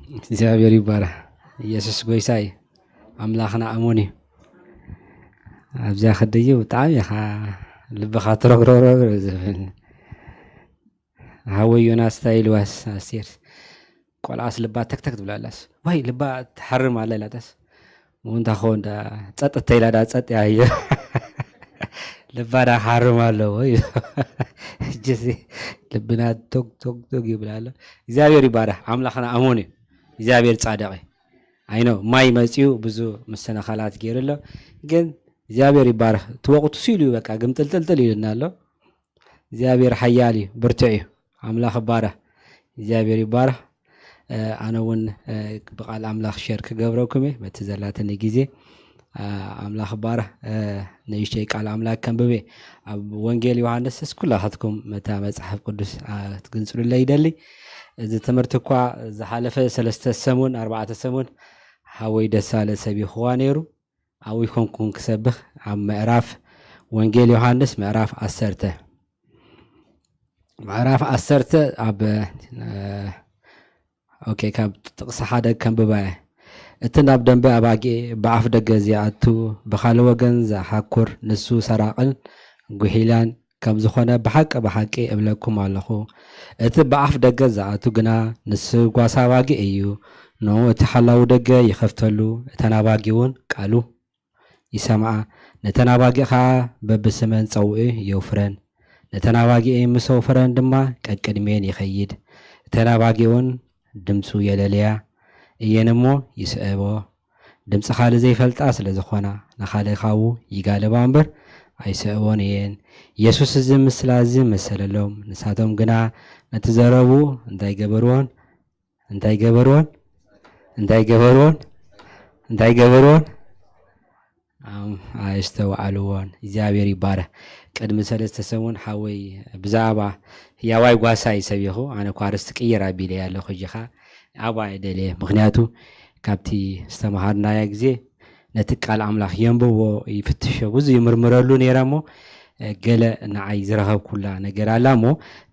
እግዚኣብሔር ይባረኽ። ኢየሱስ ጎይታ እዩ። ኣምላኽና እሙን እዩ። ኣብዚኣ ከደዩ ብጣዕሚ ኢኻ ልብኻ ትረግረግረግ ዝብል። ሃወይ ዮናስ እንታይ ኢልዋስ ኣስቴር? ቆልዓስ ልባ ተክተክ ትብላላስ። ዋይ ልባ ትሓርም ኣላ ኢላታስ። ምኡንታ ኾ እንዳ ጸጥ እተኢላ ዳ ጸጥ ያየ። ልባ ዳ ሓርም ኣለዎ እዩ። ሕጂሲ ልብና ቶግ ቶግ ቶግ ይብል ኣሎ። እግዚኣብሔር ይባረኽ። ኣምላኽና ኣሞን እዩ። እግዚኣብሔር ጻድቕ እዩ። ኣይኖ ማይ መጺኡ ብዙ መሰናኸላት ገይሩ ኣሎ። ግን እግዚኣብሔር ይባረኽ። እቲ ወቕቱ ሲሉ እዩ በቃ ግምጥልጥልጥል ኢሉና ኣሎ። እግዚኣብሔር ሓያል እዩ፣ ብርቱዕ እዩ። ኣምላኽ ይባረኽ። እግዚኣብሔር ይባረኽ። እ፣ ኣነ እውን፣ እ፣ ብቃል ኣምላኽ ሸር ክገብረኩም እየ በቲ ዘላትኒ ግዜ። እ፣ ኣምላኽ ይባረኽ። እ፣ ንእሽተይ ቃል ኣምላኽ ከንብብ እየ። ኣብ ወንጌል ዮሃንስ፣ እስ ኩላኻትኩም መታ መጽሓፍ ቅዱስ፣ እ፣ ክትግንጽሉለይ ይደሊ። እዚ ትምህርቲ እኳ ዝሓለፈ ሰለስተ ሰሙን፣ ኣርባዕተ ሰሙን ሓወይ ደሳለ ሰቢኽዋ ነይሩ። ኣብኡ ይኮንኩን ክሰብኽ ኣብ ምዕራፍ ወንጌል ዮሃንስ ምዕራፍ ዓሰርተ፣ ምዕራፍ ዓሰርተ ኣብ፣ እ፣ ኦኬ፣ ካብ ጥቕሲ ሓደ ከንብባ እየ። እቲ ናብ ደንበ ኣባጊዕ ብኣፍ ደገ ዘይኣቱ፣ ብኻልእ ወገን ዝሓኩር፣ ንሱ ሰራቕን ጉሒላን ከም ዝኾነ ብሓቂ ብሓቂ እብለኩም ኣለኹ። እቲ ብኣፍ ደገ ዝኣቱ ግና ንሱ ጓሳ ኣባጊዕ እዩ። ንኡ እቲ ሓላዊ ደገ ይኸፍተሉ፣ እተን ኣባጊዕ እውን ቃሉ ይሰምዓ። ነተን ኣባጊዕ ኸኣ በብስመን ጸውዒ የውፍረን። ነተን ኣባጊዕ ምስ ኣውፈረን ድማ ቀቅድሜን ይኸይድ። እተን ኣባጊዕ እውን ድምጹ የለልያ እየን እሞ ይስዕቦ። ድምጺ ካልእ ዘይፈልጣ ስለ ዝኾና፣ ንኻልእ ካብኡ ይጋልባ እምበር ኣይስዕቦን እየን። የሱስ እዚ ምስላ እዚ መሰለሎም። ንሳቶም ግና ነቲ ዘረቡ እንታይ ገበርዎን? እንታይ ገበርዎን? እንታይ ገበርዎን? እንታይ ገበርዎን? ኣም-፣ ኣየስተውዓልዎን። እግዚኣብሔር ይባረኽ። ቅድሚ ሰለስተ ሰሙን ሓወይ ብዛዕባ ህያዋይ ጓሳይ ሰቢኹ፣ ኣነ እኳ ኣርእስቲ ቅይር ኣቢለ ኣለኹ፣ ሕጂ ኸኣ ኣብኣ እየ ደልየ። ምኽንያቱ ካብቲ ዝተምሃርናዮ ግዜ ነቲ ቃል ኣምላኽ የንብቦ፣ ይፍትሾ፣ ብዙ ይምርምረሉ ነይረ እሞ፣ እ፣ ገለ ንዓይ ዝረኸብኩላ ነገር ኣላ እሞ፣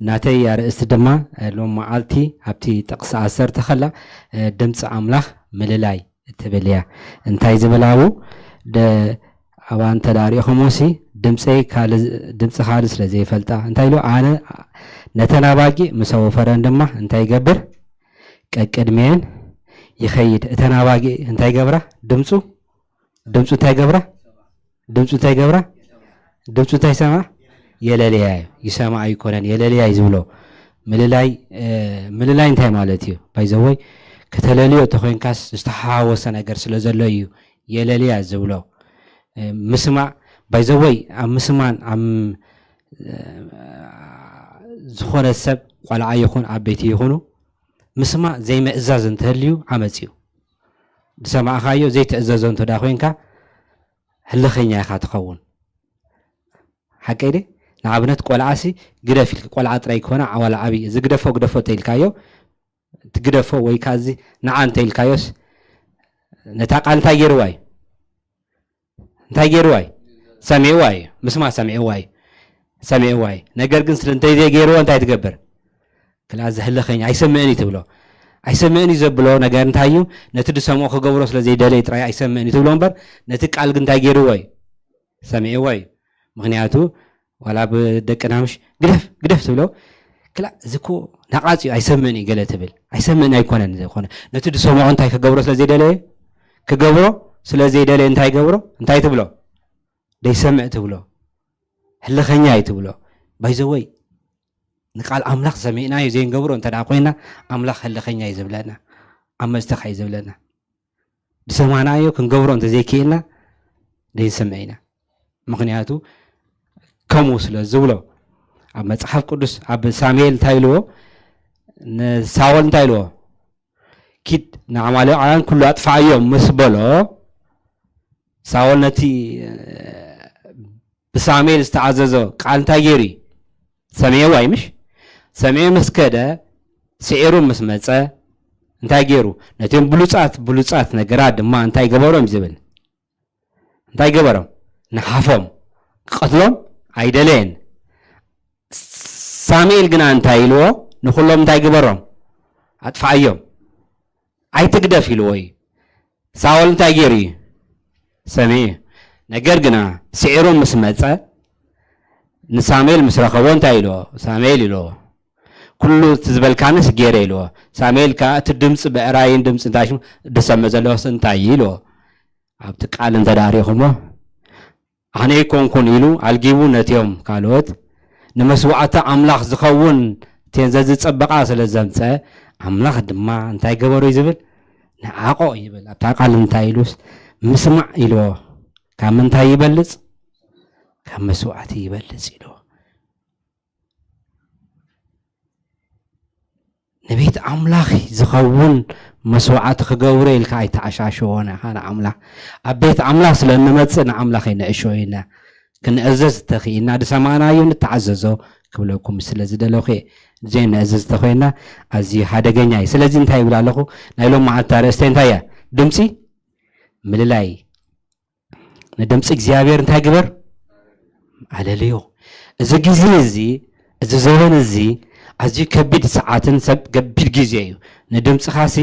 ናተይ ኣርእስቲ ድማ፣ እ፣ ሎም መዓልቲ ኣብቲ ጥቕሲ ዓሰርተ ኸላ፣ እ፣ ድምፂ ኣምላኽ ምልላይ እትብል እያ። እንታይ ዝብል ኣብኡ? ደ-፣ ኣብኣ እንተ ደኣ ሪኢኹሞሲ፣ ድምፀይ ካልእ፣ ድምፂ ካልእ ስለ ዘይፈልጣ፣ እንታይ ኢሉ? ኣነ ነተን ኣባጊዕ ምስ ኣወፈረን ድማ እንታይ ይገብር? ቀቅድሜን ይኸይድ። እተን ኣባጊዕ እንታይ ገብራ? ድምፁ፣ ድምፁ እንታይ ገብራ? ድምፁ እንታይ ገብራ? ድምፁ እንታይ ሰማ? የለልያ እዩ። ይሰማ ኣይኮነን፣ የለልያ እዩ ዝብሎ። ምልላይ፣ እ፣ ምልላይ እንታይ ማለት እዩ? ባይዘወይ ከተለልዮ እንተኮይንካስ ዝተሓዋወሰ ነገር ስለ ዘሎ እዩ የለልያ ዝብሎ። እ፣ ምስማዕ፣ ባይዘወይ ኣብ ምስማን፣ ኣብ፣ እ፣ ዝኾነ ሰብ ቆልዓ ይኹን ዓበይቲ ይኹኑ፣ ምስማዕ ዘይምእዛዝ እንተህልዩ ዓመፅ እዩ። ዝሰማዕኻዮ ዘይትእዘዞ እንተ ደኣ ኮይንካ ህልኸኛ ኢኻ ትኸውን። ሓቀይ ድየ? ንኣብነት ቆልዓሲ ግደፍ ኢልካ፣ ቆልዓ ጥራይ ክኾነ ዋላ ዓብዪ፣ እዚ ግደፎ፣ ግደፎ እንተ ኢልካዮ፣ እቲ ግደፎ ወይ ከኣ እዚ ንዓ እንተ ኢልካዮስ፣ ነታ ቃል እንታይ ገይርዋ እዩ? እንታይ ገይርዋ እዩ? ሰሚዕዋ እዩ። ምስማዕ ሰሚዕዋ እዩ። ሰሚዕዋ እዩ። ነገር ግን ስለ እንተዘይገይርዎ እንታይ ትገብር? ክላ እዚ ህልኸኛ ኣይሰምዕን እዩ ትብሎ። ኣይሰምዕን እዩ ዘብሎ ነገር እንታይ እዩ? ነቲ ዝሰምዖ ክገብሮ ስለ ዘይደለየ ጥራይ ኣይሰምዕን እዩ ትብሎ እምበር፣ ነቲ ቃል ግን እንታይ ገይርዎ እዩ? ሰሚዕዎ እዩ። ምኽንያቱ ዋላ ብደቅና ምሽ ግደፍ፣ ግደፍ ትብሎ፣ ክላ እዚ እኮ ነቓጽ እዩ፣ ኣይሰምዕን እዩ ገለ ትብል። ኣይሰምዕን ኣይኮነን ዝኾነ። ነቲ ዝሰምዖ እንታይ ክገብሮ ስለ ዘይደለየ? ክገብሮ ስለ ዘይደለየ እንታይ ገብሮ? እንታይ ትብሎ? ደይሰምዕ ትብሎ። ህልኸኛ እዩ ትብሎ። ባይዘወይ ንቃል ኣምላኽ ሰሚዕናዮ ዘይንገብሮ እንተ ደኣ ኮይና፣ ኣምላኽ ህልኸኛ እዩ ዝብለና። ዓመጽቲ ኸኣ እዩ ዝብለና። ዝሰማዕናዮ ክንገብሮ እንተ ዘይክኢልና፣ ደይንሰምዕ ኢና። ምኽንያቱ ከምኡ ስለ ዝብሎ። ኣብ መጽሓፍ ቅዱስ፣ ኣብ ሳሙኤል እንታይ ኢልዎ? ንሳኦል እንታይ ኢልዎ? "ኪድ ንኣማሌቃውያን ኩሉ ኣጥፍኣዮም" ምስ በሎ፣ ሳኦል ነቲ፣ እ፣ ብሳሙኤል ዝተኣዘዞ ቃል እንታይ ገይሩ እዩ? ሰሚዕዎ እዩ ምሽ? ሰሚዑ ምስ ከደ፣ ስዒሩ ምስ መጸ፣ እንታይ ገይሩ? ነቲኦም ብሉጻት፣ ብሉጻት ነገራት ድማ እንታይ ገበሮም ዝብል? እንታይ ገበሮም? ንሓፎም። ክቐትሎም ኣይደለየን። ሳሙኤል ግና እንታይ ኢልዎ? ንኹሎም እንታይ ግበሮም? ኣጥፍኣዮም። ኣይትግደፍ ኢልዎ እዩ። ሳኦል እንታይ ገይሩ እዩ? ሰሚዑ። ነገር ግና ስዒሩ ምስ መጸ ንሳሙኤል ምስ ረኸቦ እንታይ ኢልዎ? ሳሙኤል ኢልዎ። ኩሉ እቲ ዝበልካንስ ገይረ ኢልዎ። ሳሙኤል ከኣ እቲ ድምፂ ብዕራይን ድምፂ እንታይ ሽሙ ዝሰምዕ ዘለዎስ እንታይ እዩ ኢልዎ። ኣብቲ ቃል እንተ ደኣ ሪእኹሞ ኣነ ኣይኮንኩን ኢሉ ኣልጊቡ ነቲኦም ካልኦት ንመስዋዕቲ ኣምላኽ ዝኸውን ቴንዘ ዝጸበቓ ስለ ዘምጸ ኣምላኽ ድማ እንታይ ገበሩ እዩ ዝብል ንዓቆ ይብል ኣብታ ቃል እንታይ ኢሉስ ምስማዕ ኢልዎ ካብ ምንታይ ይበልጽ ካብ መስዋዕቲ ይበልጽ ኢልዎ ንቤት ኣምላኽ ዝኸውን መስዋዕቲ ክገብሮ ኢልካ ኣይተዓሻሽዎን ኢኻ ንኣምላኽ ኣብ ቤት ኣምላኽ ስለ እንመፅእ ንኣምላኽ ይንዕሾ ኢና ክንእዘዝ ተኽኢልና ዝሰማዕናዮ ንተዓዘዞ ክብለኩም ስለ ዝደለኹ እየ ዘይንእዘዝ ተኾይና ኣዝዩ ሓደገኛ እዩ ስለዚ እንታይ ይብል ኣለኹ ናይ ሎም መዓልቲ ኣርእስተ እንታይ እያ ድምፂ ምልላይ ንድምፂ እግዚኣብሔር እንታይ ግበር ኣለልዮ እዚ ግዜ እዚ እዚ ዘበን እዚ ኣዝዩ ከቢድ ሰዓትን ሰብ ከቢድ ግዜ እዩ ንድምፅኻሲ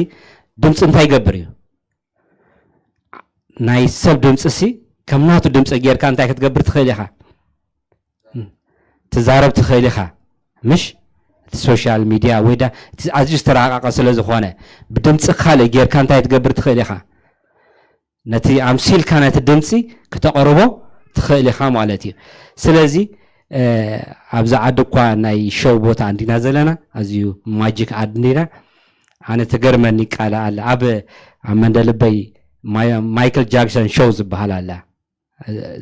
ድምፂ እንታይ ይገብር እዩ ናይ ሰብ ድምፂ ሲ ከም ናቱ ድምፂ ጌርካ እንታይ ክትገብር ትኽእል ኢኻ ትዛረብ ትኽእል ኢኻ ምሽ እቲ ሶሻል ሚድያ ወይ ዳ እቲ ኣዝዩ ዝተራቃቀ ስለ ዝኾነ ብድምፂ ካልእ ጌርካ እንታይ ትገብር ትኽእል ኢኻ ነቲ ኣምሲልካ ነቲ ድምፂ ክተቐርቦ ትኽእል ኢኻ ማለት እዩ ስለዚ ኣብዚ ዓዲ እኳ ናይ ሾው ቦታ እንዲና ዘለና ኣዝዩ ማጂክ ዓዲ እንዲና ኣነ ትገርመኒ ቃል ኣለ ኣብ ኣብ መንደልበይ ማይክል ጃክሰን ሾው ዝበሃል ኣለ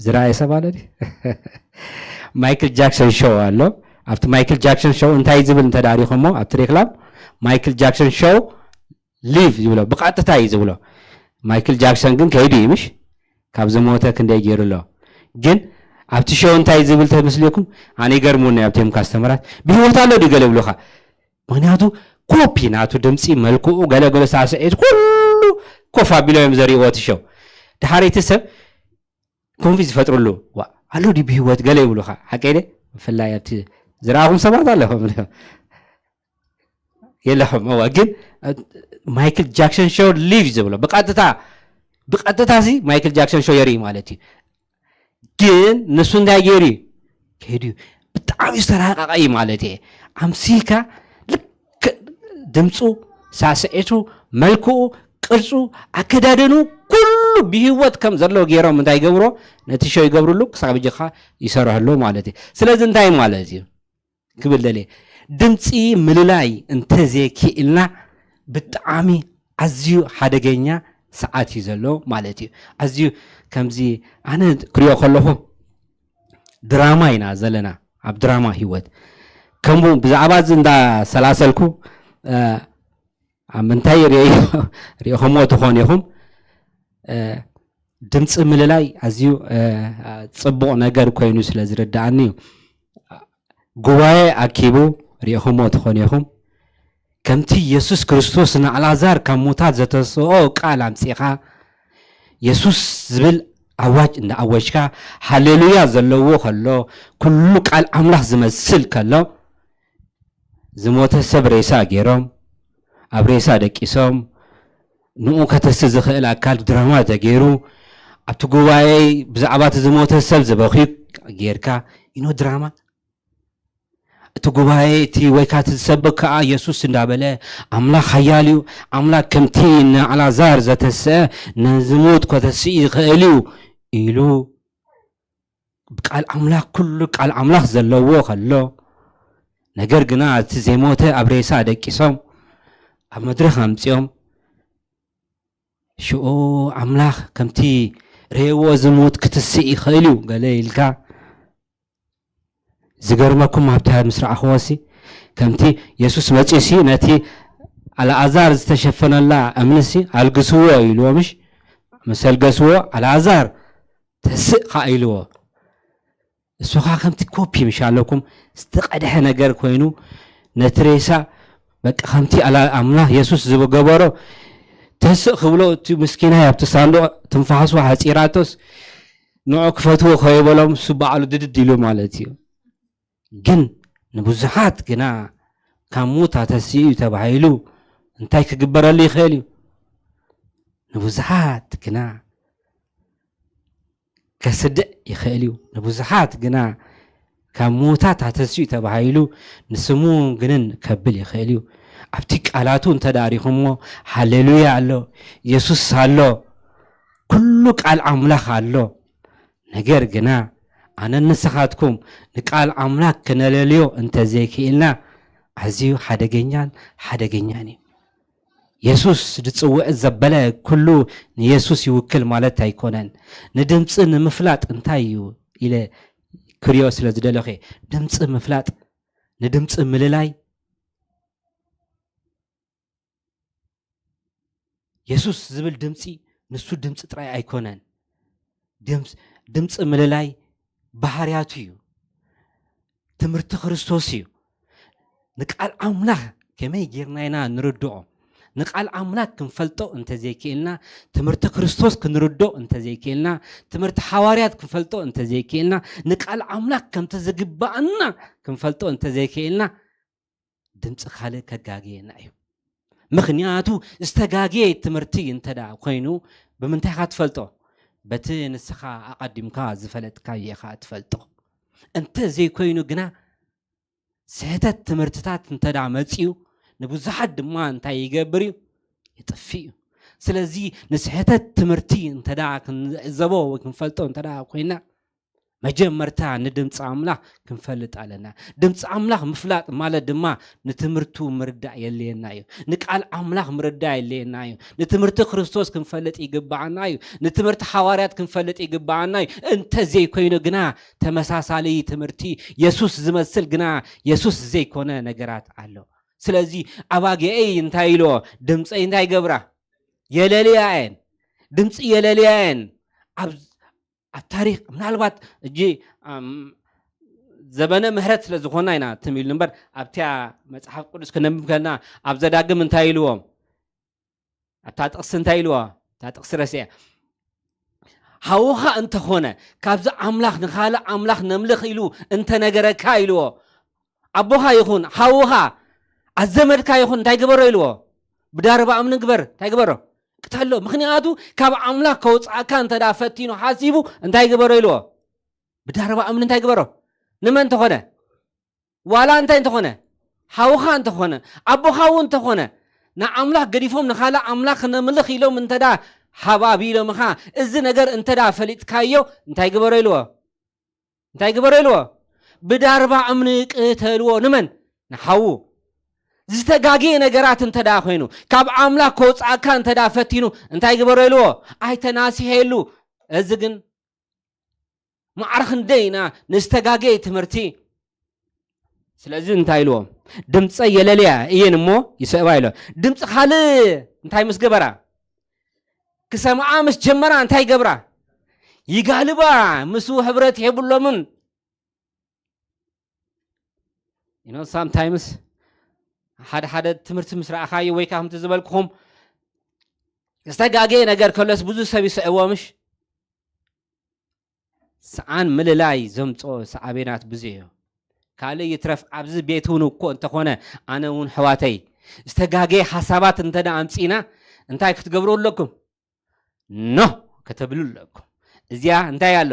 ዝረኣየ ሰብ ኣለ ማይክል ጃክሰን ሾው ኣሎ ኣብቲ ማይክል ጃክሰን ሾው እንታይ ዝብል እንተዳሪኹሞ ኣብቲ ሬክላም ማይክል ጃክሰን ሾው ሊቭ ይብሎ ብቐጥታ እዩ ዝብሎ ማይክል ጃክሰን ግን ከይዱ እዩ ምሽ ካብ ዝሞተ ክንደይ ገይሩ ኣሎ ግን ኣብቲ ሾው እንታይ ዝብል ተመስልኩም ኣነ ይገርሙኒ ኣብቲኦም ካስተመራት ብህይወት ኣሎ ድዩ ገለ ይብሉኻ ምክንያቱ ኮፒ ናቱ ድምፂ መልክኡ ገለገለ ሳስዒት ኩሉ ኮፍ ኣቢሎ እዮም ዘርእዎ እቲ ሾው ድሓር እቲ ሰብ ኮንፊዝ ዝፈጥርሉ ኣሎ ድዩ ብህይወት ገለ ይብሉኻ ሓቀይ ብፍላይ ኣብቲ ዝረኣኹም ሰባት ኣለኹም የለኹም እዋ ግን ማይክል ጃክሰን ሾው ሊቭ ዝብሎ ብቀጥታ ብቀጥታ ሲ ማይክል ጃክሰን ሾው የርኢ ማለት እዩ ግን ንሱ እንታይ ገይሩ እዩ ከይዱ እዩ ብጣዕሚ ዝተራቀቀ እዩ ማለት እየ ኣምሲልካ ልክ ድምፁ ሳስዒቱ መልክኡ ቅርፁ ኣከዳደኑ ኩሉ ብህይወት ከም ዘሎ ገይሮም እንታይ ገብሮ ነቲ ሾው ይገብርሉ ክሳብ ሕጂ ከዓ ይሰርሕሉ ማለት እዩ ስለዚ እንታይ ማለት እዩ ክብል ደልየ ድምፂ ምልላይ እንተዘይክኢልና ብጣዕሚ ኣዝዩ ሓደገኛ ሰዓት እዩ ዘሎ ማለት እዩ ኣዝዩ ከምዚ ኣነ ክሪኦ ከለኹ ድራማ ኢና ዘለና ኣብ ድራማ ህይወት ከምኡ ብዛዕባ እዚ እንዳሰላሰልኩ ኣብ ምንታይ ሪኦኹምዎ ትኾኑ ኢኹም ድምፂ ምልላይ ኣዝዩ ፅቡቕ ነገር ኮይኑ ስለ ዝርዳኣኒ እዩ ጉባኤ ኣኪቡ ሪኢኹምዎ ትኾኑ ኢኹም ከምቲ የሱስ ክርስቶስ ንኣልኣዛር ካብ ሙታት ዘተስኦ ቃል ኣምፂኻ የሱስ ዝብል ኣዋጅ እንዳኣወጅካ ሃሌሉያ ዘለዎ ከሎ ኩሉ ቃል ኣምላኽ ዝመስል ከሎ ዝሞተ ሰብ ሬሳ ገይሮም ኣብ ሬሳ ደቂሶም ንኡ ከተሲ ዝኽእል ኣካል ድራማ ተገይሩ ኣብቲ ጉባኤ ብዛዕባ እቲ ዝሞተ ሰብ ዝበኽዩ ጌርካ ኢኖ ድራማ እቲ ጉባኤ እቲ ወይ ከዓ እቲ ዝሰብክ ከዓ የሱስ እንዳበለ ኣምላኽ ሓያል እዩ ኣምላኽ ከምቲ ንኣልኣዛር ዘተስአ ነዝሙት ከተስእ ይኽእል እዩ ኢሉ ብቃል ኣምላኽ ኩሉ ቃል ኣምላኽ ዘለዎ ከሎ ነገር ግና እቲ ዘይሞተ ኣብ ሬሳ ደቂሶም ኣብ መድረኽ ኣምፅኦም ሽኡ ኣምላኽ ከምቲ ርእይዎ ዝሙት ክትስእ ይኽእል እዩ ገለ ኢልካ ዝገርመኩም ኣብታ ምስ ረኣኽዎ ሲ ከምቲ የሱስ መጺኡ ሲ ነቲ ኣልኣዛር ዝተሸፈነላ እምኒ ሲ ኣልግስዎ ኢልዎ ምሽ ምስ ኣልገስዎ ኣልኣዛር ተስእ ኸዓ ኢልዎ እሱ ኸዓ ከምቲ ኮፒ ምሽ ኣለኩም ዝተቐድሐ ነገር ኮይኑ ነቲ ሬሳ በቃ ከምቲ ኣላ ኣምላኽ የሱስ ዝገበሮ ተስእ ክብሎ እቲ ምስኪናይ ኣብቲ ሳንዱቕ ትንፋሱ ሓጺራቶስ ንዑ ክፈትዎ ከይበሎም እሱ ባዕሉ ድድድ ኢሉ ማለት እዩ። ግን ንብዙሓት ግና ካብ ሙታ ተሲኡ እዩ ተባሂሉ እንታይ ክግበረሉ ይኽእል እዩ? ንብዙሓት ግና ከስድዕ ይኽእል እዩ። ንብዙሓት ግና ካብ ምዉታት ኣተስኡ ተባሂሉ ንስሙ ግንን ከብል ይኽእል እዩ። ኣብቲ ቃላቱ እንተ ደኣ ሪኹሞ፣ ሃሌሉያ ኣሎ፣ የሱስ ኣሎ፣ ኩሉ ቃል ኣምላኽ ኣሎ። ነገር ግና ኣነን ንስኻትኩም ንቃል ኣምላኽ ክነለልዮ እንተ ዘይክኢልና፣ ኣዝዩ ሓደገኛን ሓደገኛን እዩ። የሱስ ዝጽውዕ ዘበለ ኩሉ ንየሱስ ይውክል ማለት ኣይኮነን። ንድምጺ ንምፍላጥ እንታይ እዩ ኢለ ክሪኦ ስለ ዝደለኹ፣ ድምጺ ምፍላጥ፣ ንድምጺ ምልላይ፣ የሱስ ዝብል ድምጺ ንሱ ድምጺ ጥራይ ኣይኮነን። ድምጽ-፣ ድምጺ ምልላይ ባህርያቱ እዩ። ትምህርቲ ክርስቶስ እዩ። ንቃል ኣምላኽ ከመይ ጌርና ኢና ንርድኦ? ንቃል ኣምላኽ ክንፈልጦ እንተ ዘይክኢልና፣ ትምህርቲ ክርስቶስ ክንርድኦ እንተ ዘይክኢልና፣ ትምህርቲ ሓዋርያት ክንፈልጦ እንተ ዘይክኢልና፣ ንቃል ኣምላኽ ከምቲ ዝግባኣና ክንፈልጦ እንተ ዘይክኢልና፣ ድምጺ ካልእ ከጋግየና እዩ። ምኽንያቱ ዝተጋግየ ትምህርቲ እንተ ደኣ ኮይኑ፣ ብምንታይ ኢኻ ትፈልጦ? በቲ ንስኻ ኣቐዲምካ ዝፈለጥካዮ ኢኻ ትፈልጦ። እንተ ዘይኮይኑ ግና፣ ስሕተት ትምህርትታት እንተ ደኣ መጺኡ፣ ንብዙሓት ድማ እንታይ ይገብር እዩ? የጥፍእ እዩ። ስለዚ ንስሕተት ትምህርቲ እንተ ደኣ ክንዕዘቦ ወይ ክንፈልጦ እንተ ደኣ ኮይና፣ መጀመርታ ንድምፂ ኣምላኽ ክንፈልጥ ኣለና። ድምፂ ኣምላኽ ምፍላጥ ማለት ድማ ንትምህርቱ ምርዳእ የድልየና እዩ። ንቃል ኣምላኽ ምርዳእ የድልየና እዩ። ንትምህርቲ ክርስቶስ ክንፈልጥ ይግባኣና እዩ። ንትምህርቲ ሓዋርያት ክንፈልጥ ይግባኣና እዩ። እንተ ዘይኮይኑ ግና ተመሳሳሊ ትምህርቲ፣ የሱስ ዝመስል ግና የሱስ ዘይኮነ ነገራት ኣሎ። ስለዚ ኣባጊዐይ እንታይ ኢልዎ? ድምፀይ እንታይ ይገብራ? የለልያ እየን። ድምፂ የለልያ እየን። ኣብ ኣብ ታሪኽ ምናልባት እጂ፣ ኣም፣ ዘበነ ምህረት ስለ ዝኾና ኢና ትም ኢሉ እምበር፣ ኣብቲያ መጽሓፍ ቅዱስ ክነንብብ ከለና ኣብ ዘዳግም እንታይ ኢልዎም? ኣብታ ጥቕሲ እንታይ ኢልዎ? እታ ጥቕሲ ረሲዐ። ሓውኻ እንተኾነ ካብዚ ኣምላኽ ንኻልእ ኣምላኽ ነምልኽ ኢሉ እንተነገረካ ኢልዎ። ኣቦኻ ይኹን ሓውኻ ኣዘመድካ ይኹን እንታይ ግበሮ ኢልዎ? ብዳርባ እምኒ ግበር። እንታይ ግበሮ? ቅተሎ። ምኽንያቱ ካብ ኣምላኽ ከውፅኣካ እንተ ደኣ ፈቲኑ ሓሲቡ እንታይ ግበሮ ኢልዎ? ብዳርባ እምኒ እንታይ ግበሮ? ንመን እንተኾነ? ዋላ እንታይ እንተኾነ? ሓውኻ እንተኾነ፣ ኣቦኻ እውን እንተኾነ፣ ንኣምላኽ ገዲፎም ንኻልእ ኣምላኽ ነምልኽ ኢሎም እንተ ደኣ ሓባቢሎምኻ፣ እዚ ነገር እንተ ደኣ ፈሊጥካዮ እንታይ ግበሮ ኢልዎ? እንታይ ግበሮ ኢልዎ? ብዳርባ እምኒ ቅተልዎ። ንመን? ንሓዉ። ዝተጋግየ ነገራት እንተ ደኣ ኮይኑ፣ ካብ ኣምላኽ ከውፅኣካ እንተ ደኣ ፈቲኑ እንታይ ግበሮ ኢልዎ? ኣይተናስሔሉ። እዚ ግን ማዕረ ክንደይ ኢና ንዝተጋገየ ትምህርቲ። ስለዚ እንታይ ኢልዎ? ድምፀ የለልያ እየን እሞ ይስዕባ ኢሎ። ድምፂ ካልእ እንታይ ምስ ገበራ? ክሰምዓ ምስ ጀመራ እንታይ ገብራ? ይጋልባ። ምስኡ ሕብረት የብሎምን። You know, sometimes ሓደ ሓደ ትምህርቲ ምስ ረኣኻዮ ወይ ከዓ ከምቲ ዝበልኩኹም ዝተጋገየ ነገር ከሎስ ብዙ ሰብ ይስዕቦ ምሽ? ሰኣን ምልላይ ዘምፅኦ ሰዓቤናት ብዙ እዩ። ካልእ ይትረፍ ኣብዚ ቤት እውን እኮ እንተኾነ ኣነ እውን ኣሕዋተይ ዝተጋገየ ሓሳባት እንተ ደኣ ኣምፂእና እንታይ ክትገብሩ ኣለኩም? ኖ ከተብሉ ኣለኩም። እዚኣ እንታይ ኣሎ?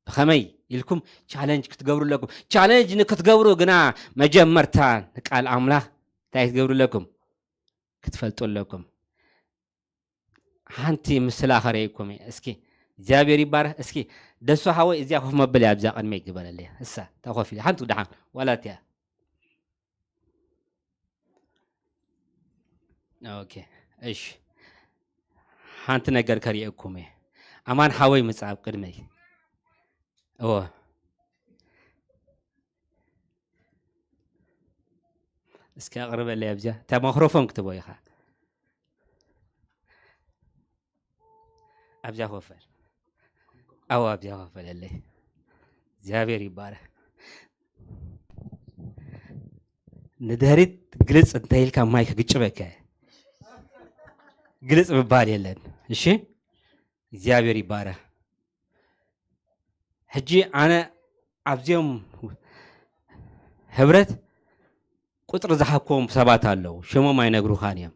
ብኸመይ ኢልኩም ቻለንጅ ክትገብሩ ኣለኩም። ቻለንጅ ንክትገብሩ ግና መጀመርታ ንቃል ኣምላኽ እንታይ ክትገብሩ ኣለኩም? ክትፈልጡ ኣለኩም። ሓንቲ ምስላ ከርእየኩም እየ። እስኪ እግዚኣብሔር ይባረክ። እስኪ ደሱ ሓወይ እዚኣ ኮፍ መበል እያ ኣብዛ ቅድመይ ግበረለይ። እሳ ተኮፍ ኢለ ሓንቲ ደሓን ዋላ እቲያ። ኦኬ እሺ፣ ሓንቲ ነገር ከርእየኩም እየ። ኣማን ሓወይ ምጻእ ኣብ ቅድመይ። እዎ እስኪ ኣቕርበለይ ኣብዚኣ። እታ ማክሮፎን ክትቦ ኢኻ። ኣብዚኣ ኮፈል። ኣዎ ኣብዚኣ ኮፈለለይ። እግዚኣብሔር ይባረክ። ንድሕሪት ግልጽ እንተ ኢልካ ማይክ ግጭበካ። ግልጽ ምባል የለን። እሺ? እግዚኣብሔር ይባረክ። ሕጂ ኣነ ኣብዚኦም ህብረት ቁጽሪ ዝሃብክዎም ሰባት ኣለዉ። ሽሞም ኣይነግሩኻን እዮም።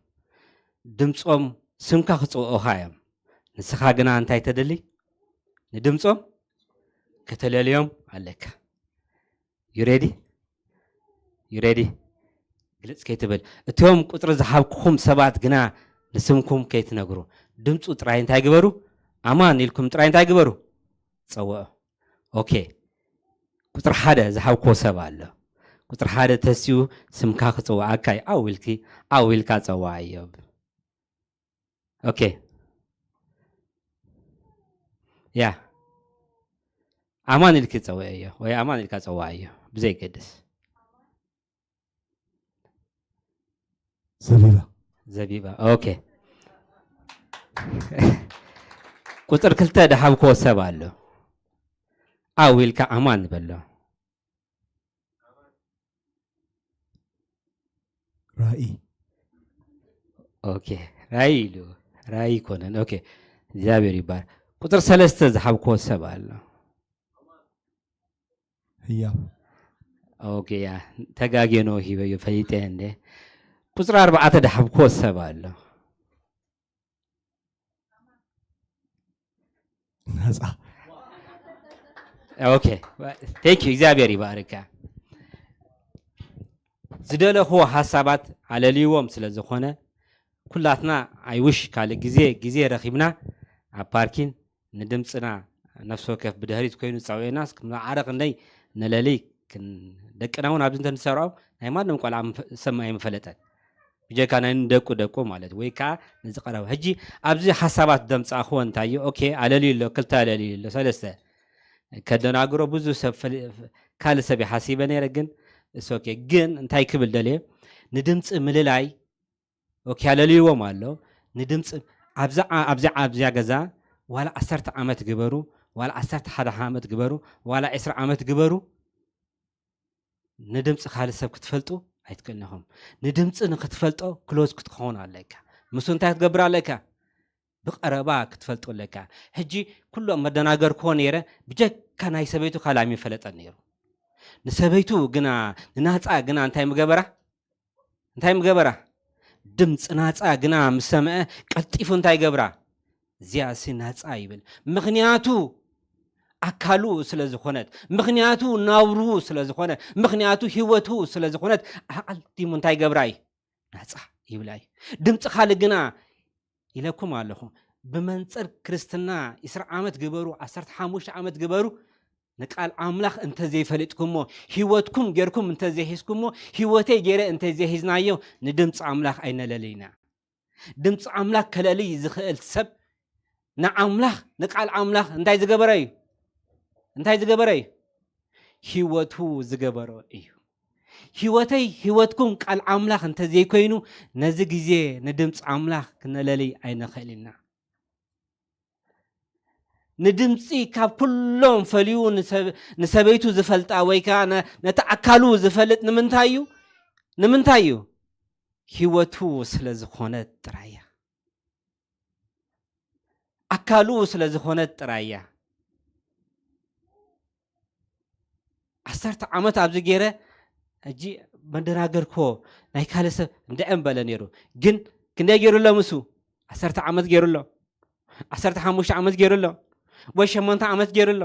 ድምጾም ስምካ ክጽውዑኻ እዮም። ንስኻ ግና እንታይ ተደሊ? ንድምጾም ከተለልዮም ኣለካ። You ready? You ready? ግልጽ ከይትብል። እቶም ቁጽሪ ዝሃብኩኹም ሰባት ግና ንስምኩም ከይትነግሩ። ድምጹ ጥራይ እንታይ ግበሩ? ኣማን ኢልኩም ጥራይ እንታይ ግበሩ? ጸውዑ። ኦኬ። ቁጽሪ ሓደ ዝሃብኩዎ ሰብ ኣሎ። ቁጽሪ ሓደ ተሲኡ ስምካ ክጽውዓካ እዩ። ኣው ኢልኪ፣ ኣው ኢልካ ጸውዓዮ። ኦኬ። ያ። ኣማን ኢልኪ ጸውዕዮ ወይ ኣማን ኢልካ ጸውዓዮ። ብዘይገድስ። ዘቢባ። ዘቢባ። ኦኬ። ቁጽሪ ክልተ ዝሃብኩዎ ሰብ ኣሎ። ኣው ኢልካ ኣማን በሎ። ራኢ። ኦኬ። ራኢ ኢሉ። ራኢ ይኮነን። ኦኬ። እግዚኣብሔር ይባር። ቁጽሪ ሰለስተ ዝሃብኩዎ ሰብ ኣሎ። ህያብ። ኦኬ፣ ያ። ተጋግየ ነው ሂበዮ፣ ፈሊጠ እንደ። ቁጽሪ ኣርባዕተ ዝሃብኩዎ ሰብ ኣሎ። ነጻ። ኦኬ። Thank you። እግዚኣብሔር ይባርካ። ዝደለኽዎ ሓሳባት ኣለልይዎም ስለ ዝኾነ፣ ኩላትና I wish ካልእ ግዜ፣ ግዜ ረኺብና ኣብ ፓርኪን ንድምፅና ነፍሲ ወከፍ ብድሕሪት ኮይኑ ጸውዒናስ፣ ክም ዓረ ክንደይ ነለሊ ክን-፣ ደቅና እውን ኣብዚ እንተ ንሰርዖም ናይ ማንም ቆልዓ ምፈ-፣ ሰብ ኣይምፈለጠን። ብጀካ ናይ ንደቁ ደቁ ማለት፣ ወይ ከዓ ነዚ ቀረባ። ሕጂ ኣብዚ ሓሳባት ደምጻእኽዎ እንታይ እዩ? ኦኬ፣ ኣለልዩ ኣሎ፣ ክልተ ኣለልዩ ኣሎ፣ ሰለስተ። ከደናግሮ ብዙ ሰብ ፈሊ-፣ ካልእ ሰብ ይሓሲበ ነይረ፣ ግን it's okay። ግን እንታይ ክብል ደልየ? ንድምጺ ምልላይ፣ ኦኬ፣ ኣለልይዎም ኣሎ። ንድምጺ ኣብዛ ዓ-፣ ኣብዛ፣ ኣብዚኣ ገዛ ዋላ ዓሰርተ ዓመት ግበሩ፣ ዋላ ዓሰርተ ሓደ ዓመት ግበሩ፣ ዋላ ዕስራ ዓመት ግበሩ፣ ንድምጺ ካልእ ሰብ ክትፈልጡ ኣይትክእልን ኢኹም። ንድምጺ ንክትፈልጦ ክሎዝ ክትኸውን ኣለካ። ምስ እንታይ ክትገብር ኣለካ? ብቐረባ ክትፈልጦ ኣለካ። ሕጂ ኩሎም መደናገርክዎ ነይረ፣ ብጀካ ናይ ሰበይቱ ካልእ ኣይምፈለጠን ነይሩ። ንሰበይቱ ግና፣ ንናጻ ግና እንታይ ምገበራ? እንታይ ምገበራ? ድምጺ ናጻ ግና ምስ ሰምዐ ቀልጢፉ እንታይ ገብራ? እዚኣሲ ናጻ ይብል። ምኽንያቱ ኣካሉ ስለ ዝኾነት፣ ምኽንያቱ ናብርኡ ስለ ዝኾነ፣ ምኽንያቱ ህይወቱ ስለ ዝኾነት ኣቐዲሙ እንታይ ገብራ እዩ? ናጻ ይብላ እዩ። ድምጺ ካልእ ግና ኢለኩም ኣለኹ። ብመንጽር ክርስትና ዕስራ ዓመት ግበሩ፣ ዓሰርተ ሓሙሽተ ዓመት ግበሩ፣ ንቃል ኣምላኽ እንተ ዘይፈሊጥኩሞ፣ ህይወትኩም ጌርኩም እንተ ዘይሒዝኩሞ፣ ህይወተይ ጌረ እንተ ዘይሒዝናዮ፣ ንድምጺ ኣምላኽ ኣይነለልይና። ድምጺ ኣምላኽ ከለሊ ዝኽእል ሰብ ንኣምላኽ፣ ንቃል ኣምላኽ እንታይ ዝገበረ እዩ? እንታይ ዝገበረ እዩ? ህይወቱ ዝገበሮ እዩ። ህይወተይ ህይወትኩም ቃል ኣምላኽ እንተ ዘይኮይኑ፣ ነዚ ግዜ ንድምጺ ኣምላኽ ክነለሊ ኣይንኽእል ኢና። ንድምጺ ካብ ኩሎም ፈልዩ ንሰብ-፣ ንሰበይቱ ዝፈልጣ ወይ ከኣ ነ-፣ ነቲ ኣካሉ ዝፈልጥ ንምንታይ እዩ? ንምንታይ እዩ? ህይወቱ ስለ ዝኾነት ጥራይ እያ። ኣካሉ ስለ ዝኾነት ጥራይ እያ። ዓሰርተ ዓመት ኣብዚ ገይረ፣ ሕጂ መደናገርክዎ ናይ ካልእ ሰብ እንድዐ ምበለ ነይሩ። ግን ክንደይ ገይሩ ኣሎ ምስ? ዓሰርተ ዓመት ገይሩ ኣሎ። ዓሰርተ ሓሙሽተ ዓመት ገይሩ ኣሎ። ወይ ሸሞንተ ዓመት ገይሩ ኣሎ።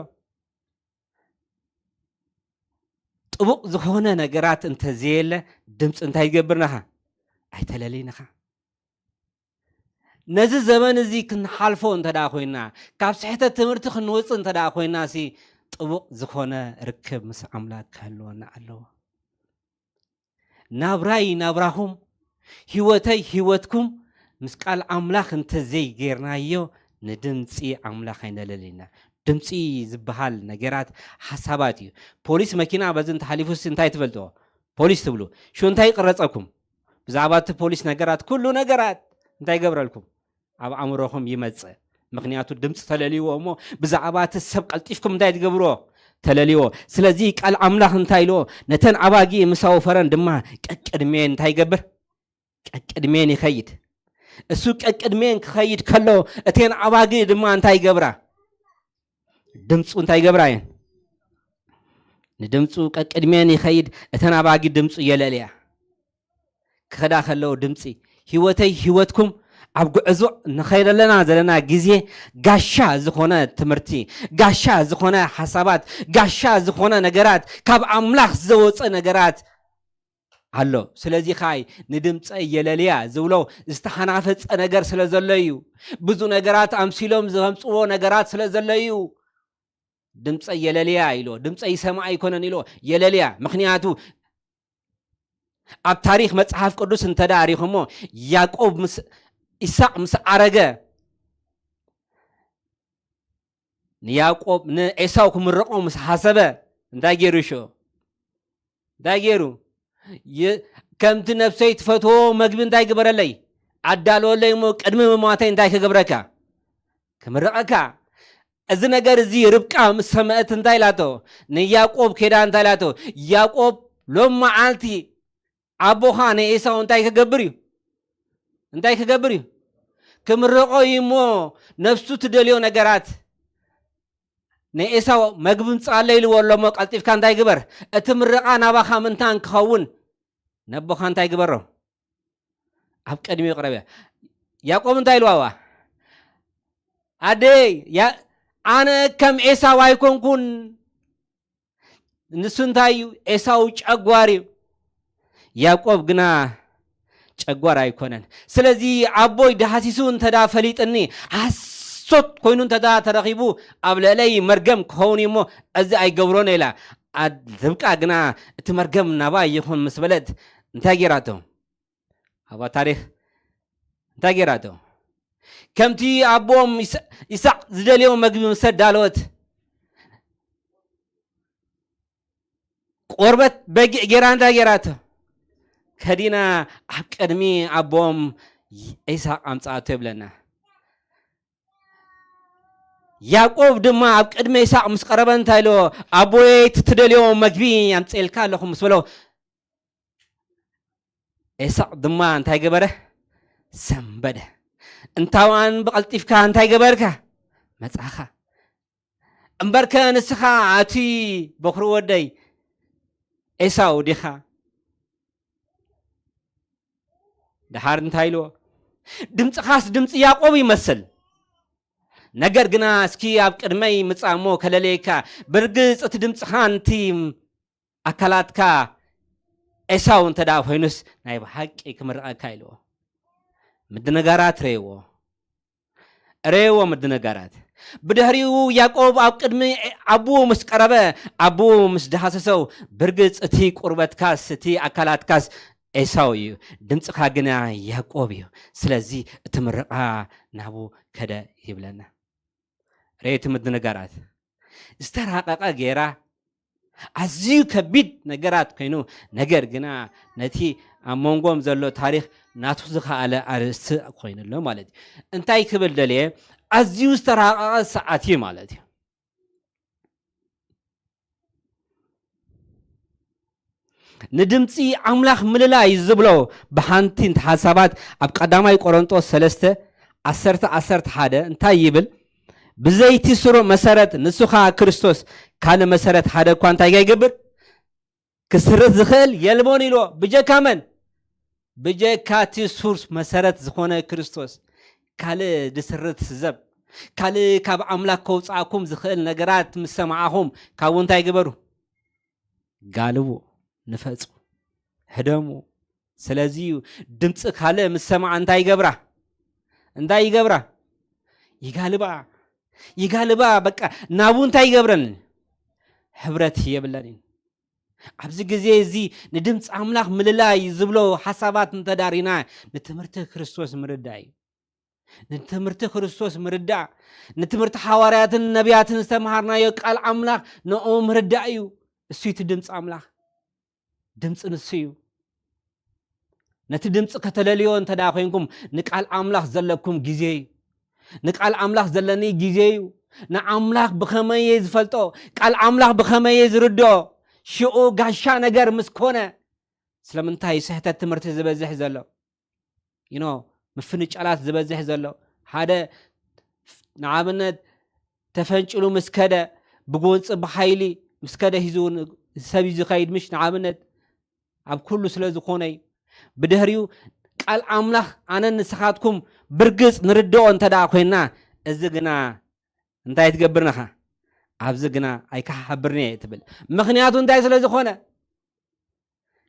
ጥቡቕ ዝኾነ ነገራት እንተዘየለ፣ ድምፂ እንታይ ይገብርናኻ? ኣይተለልይንኻ። ነዚ ዘመን እዚ ክንሓልፎ እንተ ደኣ ኮይና፣ ካብ ስሕተት ትምህርቲ ክንወጽእ እንተ ደኣ ኮይና ሲ፣ ጥቡቕ ዝኾነ ርክብ ምስ ኣምላክ ክህልወና ኣለዎ። ናብራይ ናብራኹም፣ ህይወተይ ህይወትኩም ምስ ቃል ኣምላኽ እንተ ዘይጌርናዮ፣ ንድምጺ ኣምላኽ ኣይነለልን ኢና። ድምጺ ዝበሃል ነገራት ሓሳባት እዩ። ፖሊስ መኪና በዚ እንተሓሊፉ ሲ እንታይ ትፈልጥዎ? ፖሊስ ትብሉ። ሽዑ እንታይ ይቕረጸኩም? ብዛዕባ እቲ ፖሊስ ነገራት፣ ኩሉ ነገራት እንታይ ይገብረልኩም? ኣብ ኣእምሮኹም ይመጽእ። ምኽንያቱ ድምጺ ተለልይዎ እሞ ብዛዕባ እቲ ሰብ ቀልጢፍኩም እንታይ ትገብርዎ? ተለልይዎ። ስለዚ ቃል ኣምላኽ እንታይ ኢልዎ? ነተን ኣባጊዕ ምስ ኣውፈረን ድማ ቀቅድሜን እንታይ ይገብር? ቀቅድሜን ይኸይድ። እሱ ቀቅድሜን ክኸይድ ከሎ እተን ኣባጊዕ ድማ እንታይ ይገብራ? ድምፁ እንታይ ይገብራ እየን? ንድምፁ ቀቅድሜን ይኸይድ፣ እተን ኣባጊዕ ድምፁ የለልያ። ክኸዳ ከለዉ ድምፂ፣ ህይወተይ ህይወትኩም ኣብ ጉዕዞ ንኸይደለና ዘለና ግዜ ጋሻ ዝኾነ ትምህርቲ፣ ጋሻ ዝኾነ ሓሳባት፣ ጋሻ ዝኾነ ነገራት፣ ካብ ኣምላኽ ዝወፀ ነገራት ኣሎ። ስለዚ ኻይ ንድምፀ የለልያ ዝብሎ ዝተሓናፈፀ ነገር ስለ ዘሎ እዩ። ብዙ ነገራት ኣምሲሎም ዘምፅዎ ነገራት ስለ ዘሎ እዩ። ድምፀ የለልያ ኢሎ፣ ድምፀ ይሰማ ኣይኮነን ኢሎ፣ የለልያ። ምክንያቱ ኣብ ታሪኽ መጽሓፍ ቅዱስ እንተ ደኣ ሪኹሞ፣ ያዕቆብ ምስ ኢሳቕ ምስ ዓረገ፣ ንያዕቆብ ንኤሳው ክምርቆ ምስ ሓሰበ እንታይ ገይሩ? ሽዑ እንታይ ገይሩ? ከምቲ ነፍሰይ ትፈትዎ መግቢ እንታይ ግበረለይ? ኣዳልወለይ እሞ ቅድሚ ምማተይ እንታይ ክገብረካ? ክምርቐካ። እዚ ነገር እዚ ርብቃ ምስ ሰምዐት እንታይ ኢላቶ? ንያዕቆብ ከይዳ እንታይ ኢላቶ? ያዕቆብ፣ ሎም መዓልቲ ኣቦኻ ንኤሳው እንታይ ክገብር እዩ? እንታይ ክገብር እዩ? ክምርቖ እዩ እሞ ነፍሱ ትደልዮ ነገራት ንኤሳው መግቢ ምጻለይ ኢልዎ ኣሎ እሞ ቀልጢፍካ እንታይ ግበር? እቲ ምርቓ ናባኻ ምንታን ክኸውን ነቦኻ እንታይ ግበሮ? ኣብ ቅድሚኡ ቅረብ። ያዕቆብ እንታይ ኢልዋ? ኣደይ፣ ኣነ ከም ኤሳው ኣይኮንኩን። ንሱ እንታይ እዩ? ኤሳው ጨጓር እዩ። ያዕቆብ ግና ጨጓር ኣይኮነን። ስለዚ ኣቦይ ዳህሲሱ እንተዳ ፈሊጥኒ፣ ሓሶት ኮይኑ እንተዳ ተረኺቡ፣ ኣብ ልዕለይ መርገም ክኸውን እዩ እሞ፣ እዚ ኣይገብሮን ኢላ። ርብቃ ግና እቲ መርገም ናባይ ይኹን ምስ በለት እንታይ ገይራቶ? ኣባ ታሪኽ እንታይ ገይራቶ? ከምቲ ኣቦም ይስዕ ዝደልዮ መግቢ ምስ ኣዳለወት፣ ቆርበት በጊዕ ገይራ እንታይ ገይራቶ? ከዲና ኣብ ቅድሚ ኣቦም ኢሳቕ ኣምጻኣቶ ይብለና። ያዕቆብ ድማ ኣብ ቅድሚ ኢሳቕ ምስ ቀረበ እንታይ ኢልዎ? ኣቦየ፣ እቲ ትደልዮ መግቢ ኣምጽኤልካ ኣለኹ ምስ በሎ፣ ኤሳቕ ድማ እንታይ ገበረ? ሰንበደ። እንታውኣን ብቐልጢፍካ እንታይ ገበርካ? መጻኻ። እምበርከ ንስኻ ኣቲ በኹሪ ወደይ ኤሳው ዲኻ? ደሓር እንታይ ኢልዎ? ድምፅኻስ ድምፂ ያዕቆብ ይመስል። ነገር ግና እስኪ ኣብ ቅድመይ ምጻእ እሞ ከለለየካ። ብርግጽ እቲ ድምፅኻን እቲ ኣካላትካ ኤሳው እንተ ደኣ ኮይኑስ ናይ ብሓቂ ክምርቐካ ኢልዎ። ምድንጋራት ረእይዎ። ረእይዎ ምድንጋራት። ብድሕሪኡ ያዕቆብ ኣብ ቅድሚ ኣቦኡ ምስ ቀረበ፣ ኣቦኡ ምስ ደሃሰሰው፣ ብርግጽ እቲ ቁርበትካስ እቲ ኣካላትካስ ኤሳው እዩ፣ ድምጽኻ ግና ያዕቆብ እዩ። ስለዚ እቲ ምርቓ ናቡ ከደ ይብለና። ረእይቲ ምድንጋራት። ዝተራቐቐ ጌራ ኣዝዩ ከቢድ ነገራት ኮይኑ፣ ነገር ግና ነቲ ኣብ መንጎም ዘሎ ታሪኽ ናቱ ዝኸኣለ ኣርእስቲ ኮይኑሎ ማለት እዩ። እንታይ ክብል ደልየ? ኣዝዩ ዝተራቐቐ ሰዓት እዩ ማለት እዩ። ንድምፂ ኣምላኽ ምልላይ ዝብሎ ብሓንቲ እንተ ሓሳባት ኣብ ቀዳማይ ቆሮንጦስ ሰለስተ ዓሰርተ ዓሰርተ ሓደ እንታይ ይብል? ብዘይቲ ስሩዕ መሰረት ንሱ ኸዓ ክርስቶስ ካልእ መሰረት ሓደ እኳ እንታይ ይገብር? ክስርት ዝኽእል የልቦን ኢልዎ። ብጀካ መን? ብጀካ እቲ ሱር መሰረት ዝኾነ ክርስቶስ ካልእ ድስርት ስዘብ፣ ካልእ ካብ ኣምላኽ ከውፅኣኩም ዝኽእል ነገራት ምስ ሰማዕኹም ካብኡ እንታይ ግበሩ? ጋልቡ፣ ንፈፁ፣ ህደሙ። ስለዚ እዩ ድምፂ ካልእ ምስ ሰማዓ እንታይ ይገብራ? እንታይ ይገብራ? ይጋልባ፣ ይጋልባ። በቃ ናቡ እንታይ ይገብረን? ሕብረት የብለንን። ኣብዚ ግዜ እዚ ንድምፂ ኣምላኽ ምልላይ ዝብሎ ሓሳባት እንተዳሪና ንትምህርቲ ክርስቶስ ምርዳእ እዩ። ንትምህርቲ ክርስቶስ ምርዳእ፣ ንትምህርቲ ሓዋርያትን ነቢያትን ዝተምሃርናዮ ቃል ኣምላኽ ንኡ ምርዳእ እዩ። እሱ እቲ ድምፂ ኣምላኽ፣ ድምፂ ንሱ እዩ። ነቲ ድምፂ ከተለልዮ እንተ ደኣ ኮይንኩም ንቃል ኣምላኽ ዘለኩም ግዜ እዩ። ንቃል ኣምላኽ ዘለኒ ግዜ እዩ። ንኣምላኽ ብኸመይ እየ ዝፈልጦ? ቃል ኣምላኽ ብኸመይ እየ ዝርድኦ? ሽኡ ጋሻ ነገር ምስ ኮነ ስለምንታይ ስሕተት ትምህርቲ ዝበዝሕ ዘሎ? ይኖ ምፍንጫላት ዝበዝሕ ዘሎ ሓደ ንኣብነት ተፈንጭሉ ምስ ከደ ብጎንፂ ብሓይሊ ምስ ከደ ሂዙ ሰብ እዩ ዝኸይድ ምሽ ንኣብነት ኣብ ኩሉ ስለ ዝኾነ እዩ። ብድሕሪኡ ቃል ኣምላኽ ኣነን ንስኻትኩም ብርግጽ ንርድኦ እንተ ደኣ ኮይንና፣ እዚ ግና እንታይ ትገብር ነኻ? ኣብዚ ግና ኣይከሓብርን እየ ትብል። ምኽንያቱ እንታይ ስለ ዝኾነ?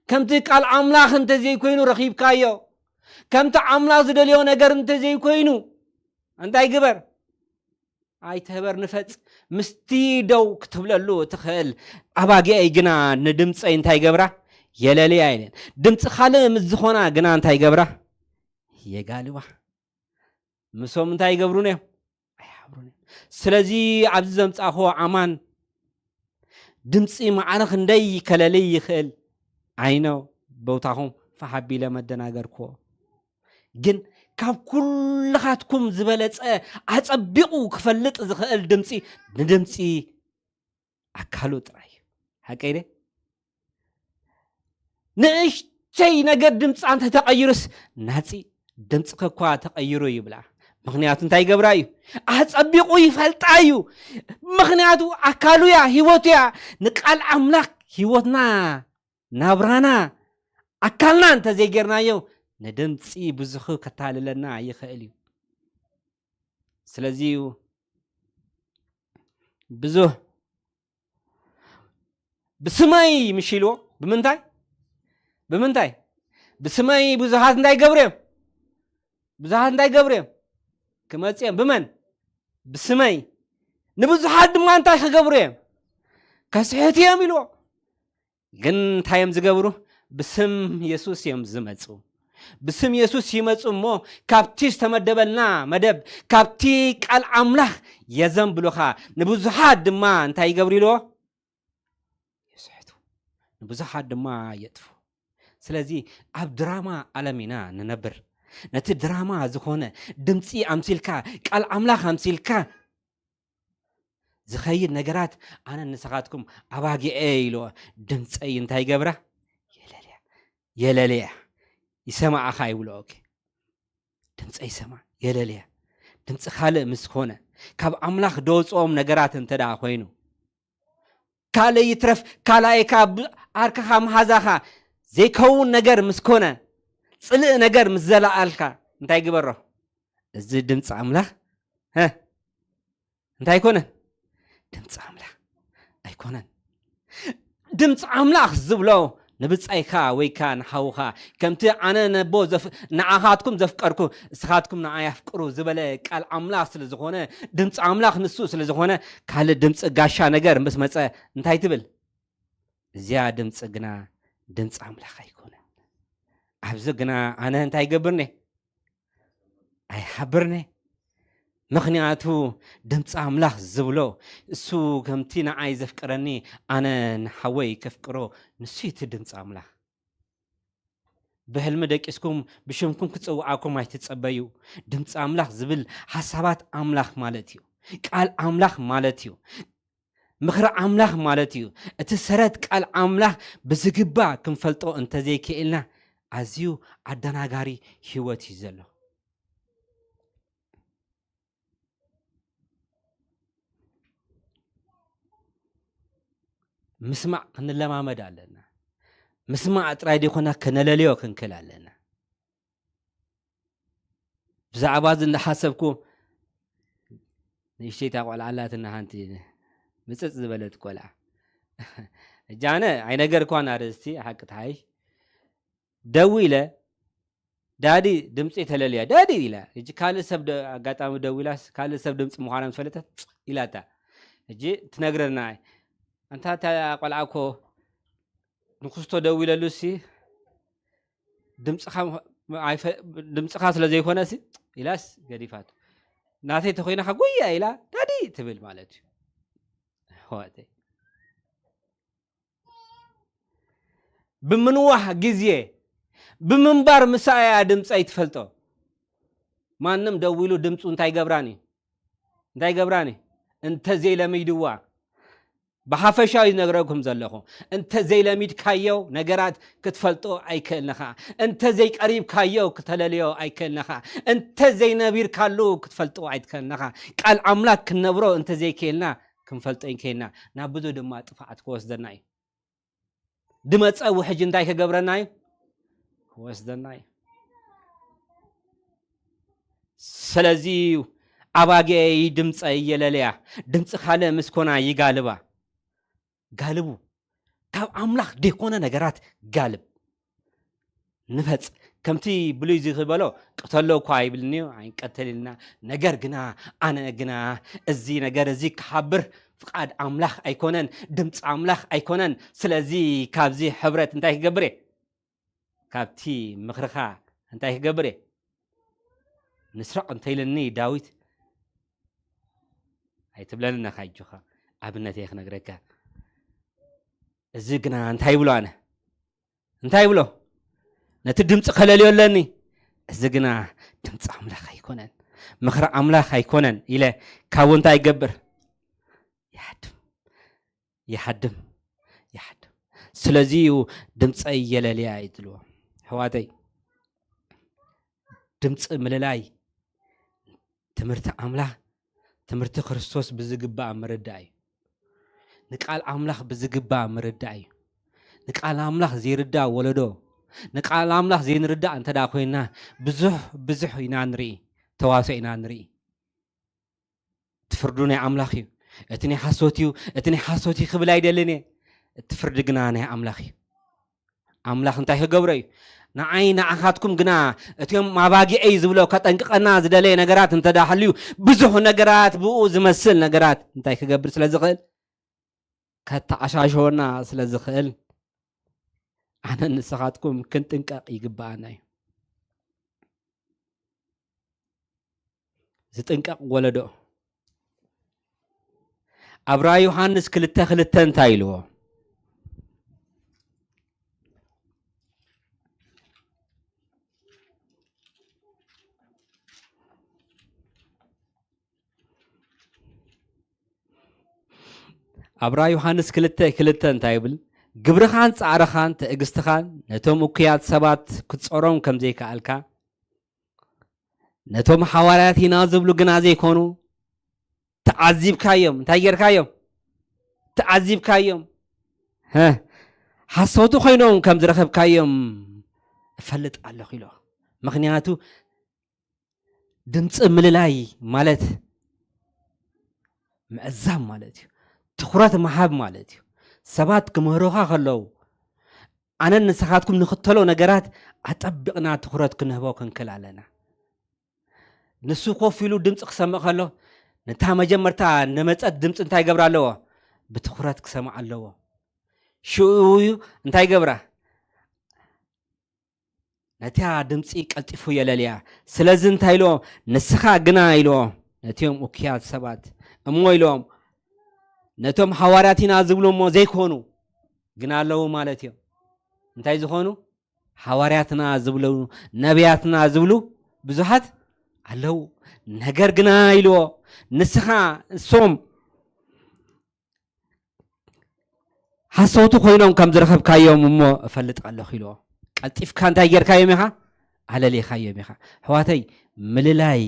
ከምቲ ቃል ኣምላኽ እንተ ዘይኮይኑ ረኺብካዮ፣ ከምቲ ኣምላኽ ዝደልዮ ነገር እንተ ዘይኮይኑ፣ እንታይ ግበር? ኣይትህበር ንፈጽ። ምስቲ ደው ክትብለሉ ትኽእል ኣባጊዐይ ግና ንድምፀይ እንታይ ገብራ? የለልያ ኢለን። ድምፂ ካልእ ምስ ዝኾና ግና እንታይ ገብራ? የጋልባ። ምሶም እንታይ ይገብሩን እዮም? ኣይሓብሩን እዮም። ስለዚ ኣብዚ ዘምጻእኽዎ ኣማን ድምፂ ማዕረ ክንደይ ከለልይ ይኽእል? ኣይኖ ቦታኹም ፋሕ ኣቢለ መደናገርክዎ። ግን ካብ ኩልኻትኩም ዝበለጸ ኣጸቢቑ ክፈልጥ ዝኽእል ድምፂ ንድምፂ ኣካሉ ጥራይ እዩ። ሓቀይ ደ? ንእሽተይ ነገር ድምፃ እንተተቐይሩስ ናፂ ድምፅኸ እኳ ተቐይሩ ይብላ። ምኽንያቱ እንታይ ይገብራ እዩ? ኣጸቢቑ ይፈልጣ እዩ። ምኽንያቱ ኣካሉ እያ፣ ህይወቱ እያ። ንቃል ኣምላኽ ህይወትና፣ ናብራና፣ ኣካልና እንተዘይጌርናዮ ንድምፂ ብዙኹ ከታልለና ይኽእል እዩ። ስለዚ እዩ ብዙህ ብስመይ ምሽ ኢልዎ። ብምንታይ? ብምንታይ? ብስመይ ብዙሃት እንታይ ይገብሩ እዮም? ብዙሃት እንታይ ይገብሩ እዮም? ክመፁ እዮም። ብመን? ብስመይ። ንብዙሃት ድማ እንታይ ክገብሩ እዮም? ከስሕቱ እዮም ኢልዎ። ግን እንታይ እዮም ዝገብሩ? ብስም የሱስ እዮም ዝመፁ። ብስም የሱስ ይመፁ እሞ ካብቲ ዝተመደበልና መደብ፣ ካብቲ ቃል ኣምላኽ የዘንብሉኻ። ንብዙሃት ድማ እንታይ ይገብሩ ኢልዎ? ይስሕቱ። ንብዙሃት ድማ የጥፉ። ስለዚ ኣብ ድራማ ዓለም ኢና ንነብር። ነቲ ድራማ ዝኾነ ድምፂ ኣምሲልካ፣ ቃል ኣምላኽ ኣምሲልካ ዝኸይድ ነገራት ኣነ ንስኻትኩም ኣባጊዐ ኢልዎ ድምፀይ እንታይ ይገብራ? የለልያ። የለልያ። ይሰማዓኻ ይብሎ። ኦኬ። ድምፀይ ይሰማ። የለልያ። ድምፂ ካልእ ምስ ኮነ፣ ካብ ኣምላኽ ደወፅኦም ነገራት እንተ ደኣ ኮይኑ፣ ካልእ ይትረፍ ካልኣይካ ብ-፣ ዓርክኻ መሓዛኻ ዘይከውን ነገር ምስ ኮነ፣ ጽልእ ነገር ምስ ዘለኣልካ፣ እንታይ ግበሮ? እዚ ድምፂ ኣምላኽ፣ ሀ? እንታይ ኣይኮነን? ድምፂ ኣምላኽ ኣይኮነን። ድምፂ ኣምላኽ ዝብሎ ንብጻይካ ወይካ ንሓውኻ፣ ከምቲ ኣነ ነቦ ዘፍ-፣ ንዓኻትኩም ዘፍቀርኩ፣ እስኻትኩም ንዓይ ኣፍቅሩ ዝበለ ቃል ኣምላኽ ስለ ዝኾነ፣ ድምፂ ኣምላኽ ንሱ ስለ ዝኾነ፣ ካልእ ድምፂ ጋሻ ነገር ምስ መጸ እንታይ ትብል? እዚኣ ድምፂ ግና ድምፂ ኣምላኽ ኣይኮነን። ኣብዚ ግና ኣነ እንታይ ይገብርኒ? ኣይሓብርኒ። ምኽንያቱ ድምፂ ኣምላኽ ዝብሎ፣ እሱ ከምቲ ንዓይ ዘፍቅረኒ ኣነ ንሓወይ ከፍቅሮ፣ ንሱ እዩ እቲ ድምፂ ኣምላኽ። ብሕልሚ ደቂስኩም ብሽምኩም ክጽውዓኩም ኣይትጸበዩ። ድምፂ ኣምላኽ ዝብል ሓሳባት ኣምላኽ ማለት እዩ። ቃል ኣምላኽ ማለት እዩ። ምኽሪ ኣምላኽ ማለት እዩ። እቲ ሰረት ቃል ኣምላኽ ብዝግባእ ክንፈልጦ እንተዘይክኢልና፣ ኣዝዩ ኣደናጋሪ ህይወት እዩ ዘሎ። ምስማዕ ክንለማመድ ኣለና። ምስማዕ ጥራይ ዘይኮነ፣ ከነለልዮ ክንክእል ኣለና። ብዛዕባ እዚ እንዳሓሰብኩ፣ ንእሽተይታ ቆልዓ ኣላትና፣ ሓንቲ ምጽጽ ዝበለት ቆልዓ። ሕጂ ኣነ ኣይነገርኳን ኣርእስቲ፣ ሓቂ ትሓይሽ። ደዊለ፣ "ዳዲ፣ ድምፂ ተለልያ፣ ዳዲ" ኢላ። ሕጂ ካልእ ሰብ ደ-፣ ኣጋጣሚ ደዊላስ፣ ካልእ ሰብ ድምፂ ምዃና ምስ ፈለጠት፣ "ጽ" ኢላታ። ሕጂ ትነግረና፣ "ኣንታ፣ እታ ቆልዓ እኮ ንኩስቶ ደዊለሉ ሲ፣ ድምፅኻ ምኽ-፣ ኣይፈ-፣ ድምፅኻ ስለ ዘይኮነ ሲ" ኢላስ ገዲፋቶ። "ናተይ ተኾይናኻ ጉያ" ኢላ ዳዲ ትብል ማለት እዩ። ኣሕዋተይ፣ ብምንዋሕ ግዜ፣ ብምንባር ምሳኣ እያ ድምፀይ ትፈልጦ። ማንም ደዊሉ ድምፁ እንታይ ገብራን እዩ? እንታይ ገብራን እዩ? እንተዘይለሚድዋ፣ ብሓፈሻዊ ዝነግረኩም ዘለኹ፣ እንተዘይለሚድካዮ ነገራት ክትፈልጦ ኣይክእልንኻ። እንተዘይቀሪብካዮ ክተለልዮ ኣይክእልንኻ። እንተዘይነቢርካሉ ክትፈልጦ ኣይትክእልንኻ። ቃል ኣምላክ ክንነብሮ እንተዘይክእልና፣ ክንፈልጦ ኣይክእልና። ናብ ብዙ ድማ ጥፍኣት ክወስደና እዩ። ድመፀ ውሕጅ እንታይ ክገብረና እዩ? ክወስደና እዩ። ስለዚ እዩ ኣባጊዐይ ድምፀይ የለልያ፣ ድምፂ ካልእ ምስ ኮና ይጋልባ። ጋልቡ፣ ካብ ኣምላኽ ደይኮነ ነገራት ጋልብ። ንፈጽ፣ ከምቲ ብሉይ እዚ ክበሎ፣ ቅተሎ እኳ ኣይብልንዮ፣ ኣይንቀተል ኢልና። ነገር ግና፣ ኣነ ግና፣ እዚ ነገር እዚ ክሓብር ፍቓድ ኣምላኽ ኣይኮነን፣ ድምፂ ኣምላኽ ኣይኮነን። ስለዚ ካብዚ ሕብረት እንታይ ክገብር እየ? ካብቲ ምኽርኻ እንታይ ክገብር እየ? ንስረቕ እንተኢልኒ ዳዊት ኣይትብለኒ ነኻ። ኣጆኻ፣ ኣብነት እየ ክነግረካ። እዚ ግና እንታይ ይብሎ ኣነ? እንታይ ይብሎ? ነቲ ድምፂ ከለልዮ ኣለኒ። እዚ ግና ድምፂ ኣምላኽ ኣይኮነን፣ ምኽሪ ኣምላኽ ኣይኮነን ኢለ ካብኡ እንታይ ይገብር? ይሃድም፣ ይሃድም፣ ይሃድም። ስለዚ እዩ ድምፀይ የለልያ እዩ ዝብልዎ። ኣሕዋተይ፣ ድምፂ ምልላይ ትምህርቲ ኣምላኽ፣ ትምህርቲ ክርስቶስ ብዝግባእ ምርዳእ እዩ። ንቃል ኣምላኽ ብዝግባእ ምርዳእ እዩ። ንቃል ኣምላኽ ዘይርዳእ ወለዶ፣ ንቃል ኣምላኽ ዘይንርዳእ እንተ ደኣ ኮይንና፣ ብዙሕ፣ ብዙሕ ኢና ንርኢ፣ ተዋስኦ ኢና ንርኢ። እቲ ፍርዱ ናይ ኣምላኽ እዩ። እቲ ናይ ሓሶት እዩ፣ እቲ ናይ ሓሶት እዩ ክብል ኣይደልን እየ። እቲ ፍርዲ ግና ናይ ኣምላኽ እዩ። ኣምላኽ እንታይ ክገብሮ እዩ? ንዓይ ንዓኻትኩም ግና እቶም ኣባጊዐይ ዝብሎ ከጠንቅቐና ዝደለየ ነገራት እንተ ደኣ ሃልዩ፣ ብዙሕ ነገራት ብኡ ዝመስል ነገራት እንታይ ክገብር ስለ ዝኽእል? ከተዓሻሽወና ስለ ዝኽእል፣ ኣነ ንስኻትኩም ክንጥንቀቕ ይግብኣና እዩ። ዝጥንቀቕ ወለዶ። ኣብ ራእይ ዮሃንስ ክልተ ክልተ እንታይ ኢልዎ? ኣብ ራእይ ዮሃንስ ክልተ ክልተ እንታይ ይብል? ግብርኻን ጻዕርኻን ትዕግስትኻን ነቶም እኩያት ሰባት ክትጾሮም ከም ዘይከኣልካ፣ ነቶም ሓዋርያት ኢና ዝብሉ ግና ዘይኮኑ፣ ተዓዚብካዮም። እንታይ ጌርካዮም? ተዓዚብካዮም። ሀ፣ ሓሰውቲ ኮይኖም ከም ዝረኸብካዮም እፈልጥ ኣለኹ ኢሎ። ምኽንያቱ ድምፂ ምልላይ ማለት ምዕዛብ ማለት እዩ። ትኹረት ምሃብ ማለት እዩ። ሰባት ክምህሩኻ ከለዉ ኣነን ንስኻትኩም ንኽተሎ ነገራት ኣጠቢቕና ትኹረት ክንህቦ ክንክል ኣለና። ንሱ ኮፍ ኢሉ ድምፂ ክሰምዕ ከሎ ነታ መጀመርታ ንመፀት ድምፂ እንታይ ይገብር ኣለዎ? ብትኹረት ክሰምዕ ኣለዎ። ሽኡ እዩ እንታይ ይገብራ? ነታ ድምፂ ቀልጢፉ የለልያ። ስለዚ እንታይ ኢልዎ? ንስኻ ግና ኢልዎ ነቲኦም እኩያት ሰባት እሞ ኢልዎም ነቶም ሓዋርያት ኢና ዝብሉ እሞ ዘይኮኑ ግና ኣለዉ ማለት እዮም። እንታይ ዝኾኑ? ሓዋርያትና ዝብሉ፣ ነቢያትና ዝብሉ ብዙሓት ኣለዉ። ነገር ግና ኢልዎ ንስኻ እሶም ሓሰውቲ ኮይኖም ከም ዝረኸብካዮም እሞ እፈልጥ ኣለኹ ኢልዎ። ቀልጢፍካ እንታይ ጌርካዮም ኢኻ? ኣለሊኻዮም ኢኻ። ኣሕዋተይ፣ ምልላይ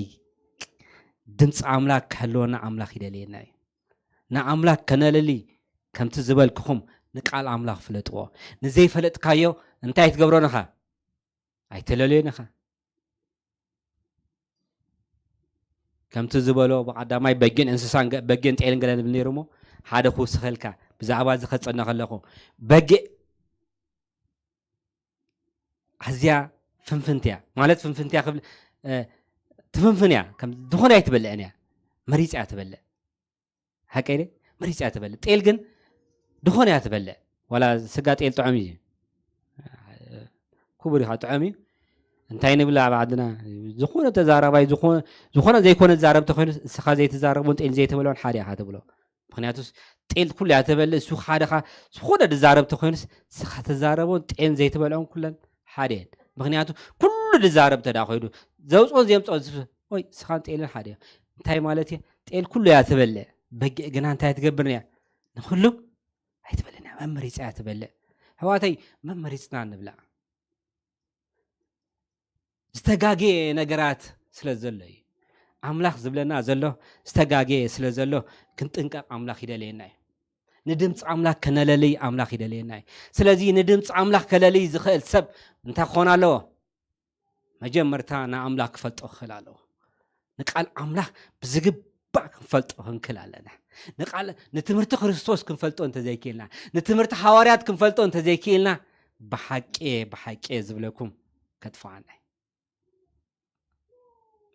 ድምፂ ኣምላክ ክሕልወና ኣምላክ ይደልየና እዩ። ንኣምላክ ከነለሊ ከምቲ ዝበልክኹም ንቃል ኣምላክ ፍለጥዎ። ንዘይፈለጥካዮ እንታይ ትገብሮን ኢኻ? ኣይተለልዮን ኢኻ። ከምቲ ዝበሎ ብቐዳማይ በጊን እንስሳን ገ- በጊን ጤልን ገለ ንብል ነይሩ እሞ ሓደ ክውስኸልካ ብዛዕባ እዚ ከጸነ ከለኹ በጊዕ ኣዝያ ፍንፍንቲ እያ። ማለት ፍንፍንቲ እያ ክብል እ፣ ትፍንፍን እያ። ከም ዝኾነ ኣይትበልዕን እያ። መሪጻ እያ ትበልዕ። ሓቀይ ደ መሪጻ እያ ትበልዕ። ጤል ግን ዝኾነ እያ ትበልዕ። ዋላ ስጋ ጤል ጥዑም እዩ። ክቡር ኢኻ ጥዑም እዩ። እንታይ ንብል ኣብ ዓድና ዝኾነ ተዛራባይ ዝኾነ ዝኾነ ዘይኮነ ዝዛረብ ተኮይኑ እስኻ ዘይትዛረቦን ጤል ዘይትበልዖን ሓደ ኢኻ ትብሎ። ምክንያቱስ ጤል ኩሉ እያ ትበልዕ፣ እሱ ሓደ ኻ ዝኾነ ዝዛረብ ተኮይኑስ እስኻ ትዛረቦን ጤል ዘይትበልዖን ኩለን ሓደ እየን። ምክንያቱ ኩሉ ዝዛረብ ተዳ ኮይኑ ዘውፅኦን ዘምፅኦን ዝፍ- ወይ እስኻን ጤልን ሓደ እዮም። እንታይ ማለት እየ? ጤል ኩሉ እያ ትበልዕ፣ በጊዕ ግና እንታይ ትገብርን እያ? ንኩሉ ኣይትበልን እያ፣ መመሪፃ እያ ትበልዕ። ኣሕዋተይ መመሪፅና ንብላ። ዝተጋገየ ነገራት ስለ ዘሎ እዩ። ኣምላኽ ዝብለና ዘሎ ዝተጋገየ ስለ ዘሎ ክንጥንቀቕ ኣምላኽ ይደልየና እዩ። ንድምፂ ኣምላኽ ከነለልይ ኣምላኽ ይደልየና እዩ። ስለዚ ንድምፂ ኣምላኽ ከለልይ ዝኽእል ሰብ እንታይ ክኾን ኣለዎ? መጀመርታ ንኣምላኽ ክፈልጦ ክኽእል ኣለዎ። ንቃል ኣምላኽ ብዝግባእ ክንፈልጦ ክንክል ኣለና። ንቃል ንትምህርቲ ክርስቶስ ክንፈልጦ እንተዘይክእልና፣ ንትምህርቲ ሃዋርያት ክንፈልጦ እንተዘይክእልና፣ ብሓቂ ብሓቂ ዝብለኩም ከጥፍኣና እዩ።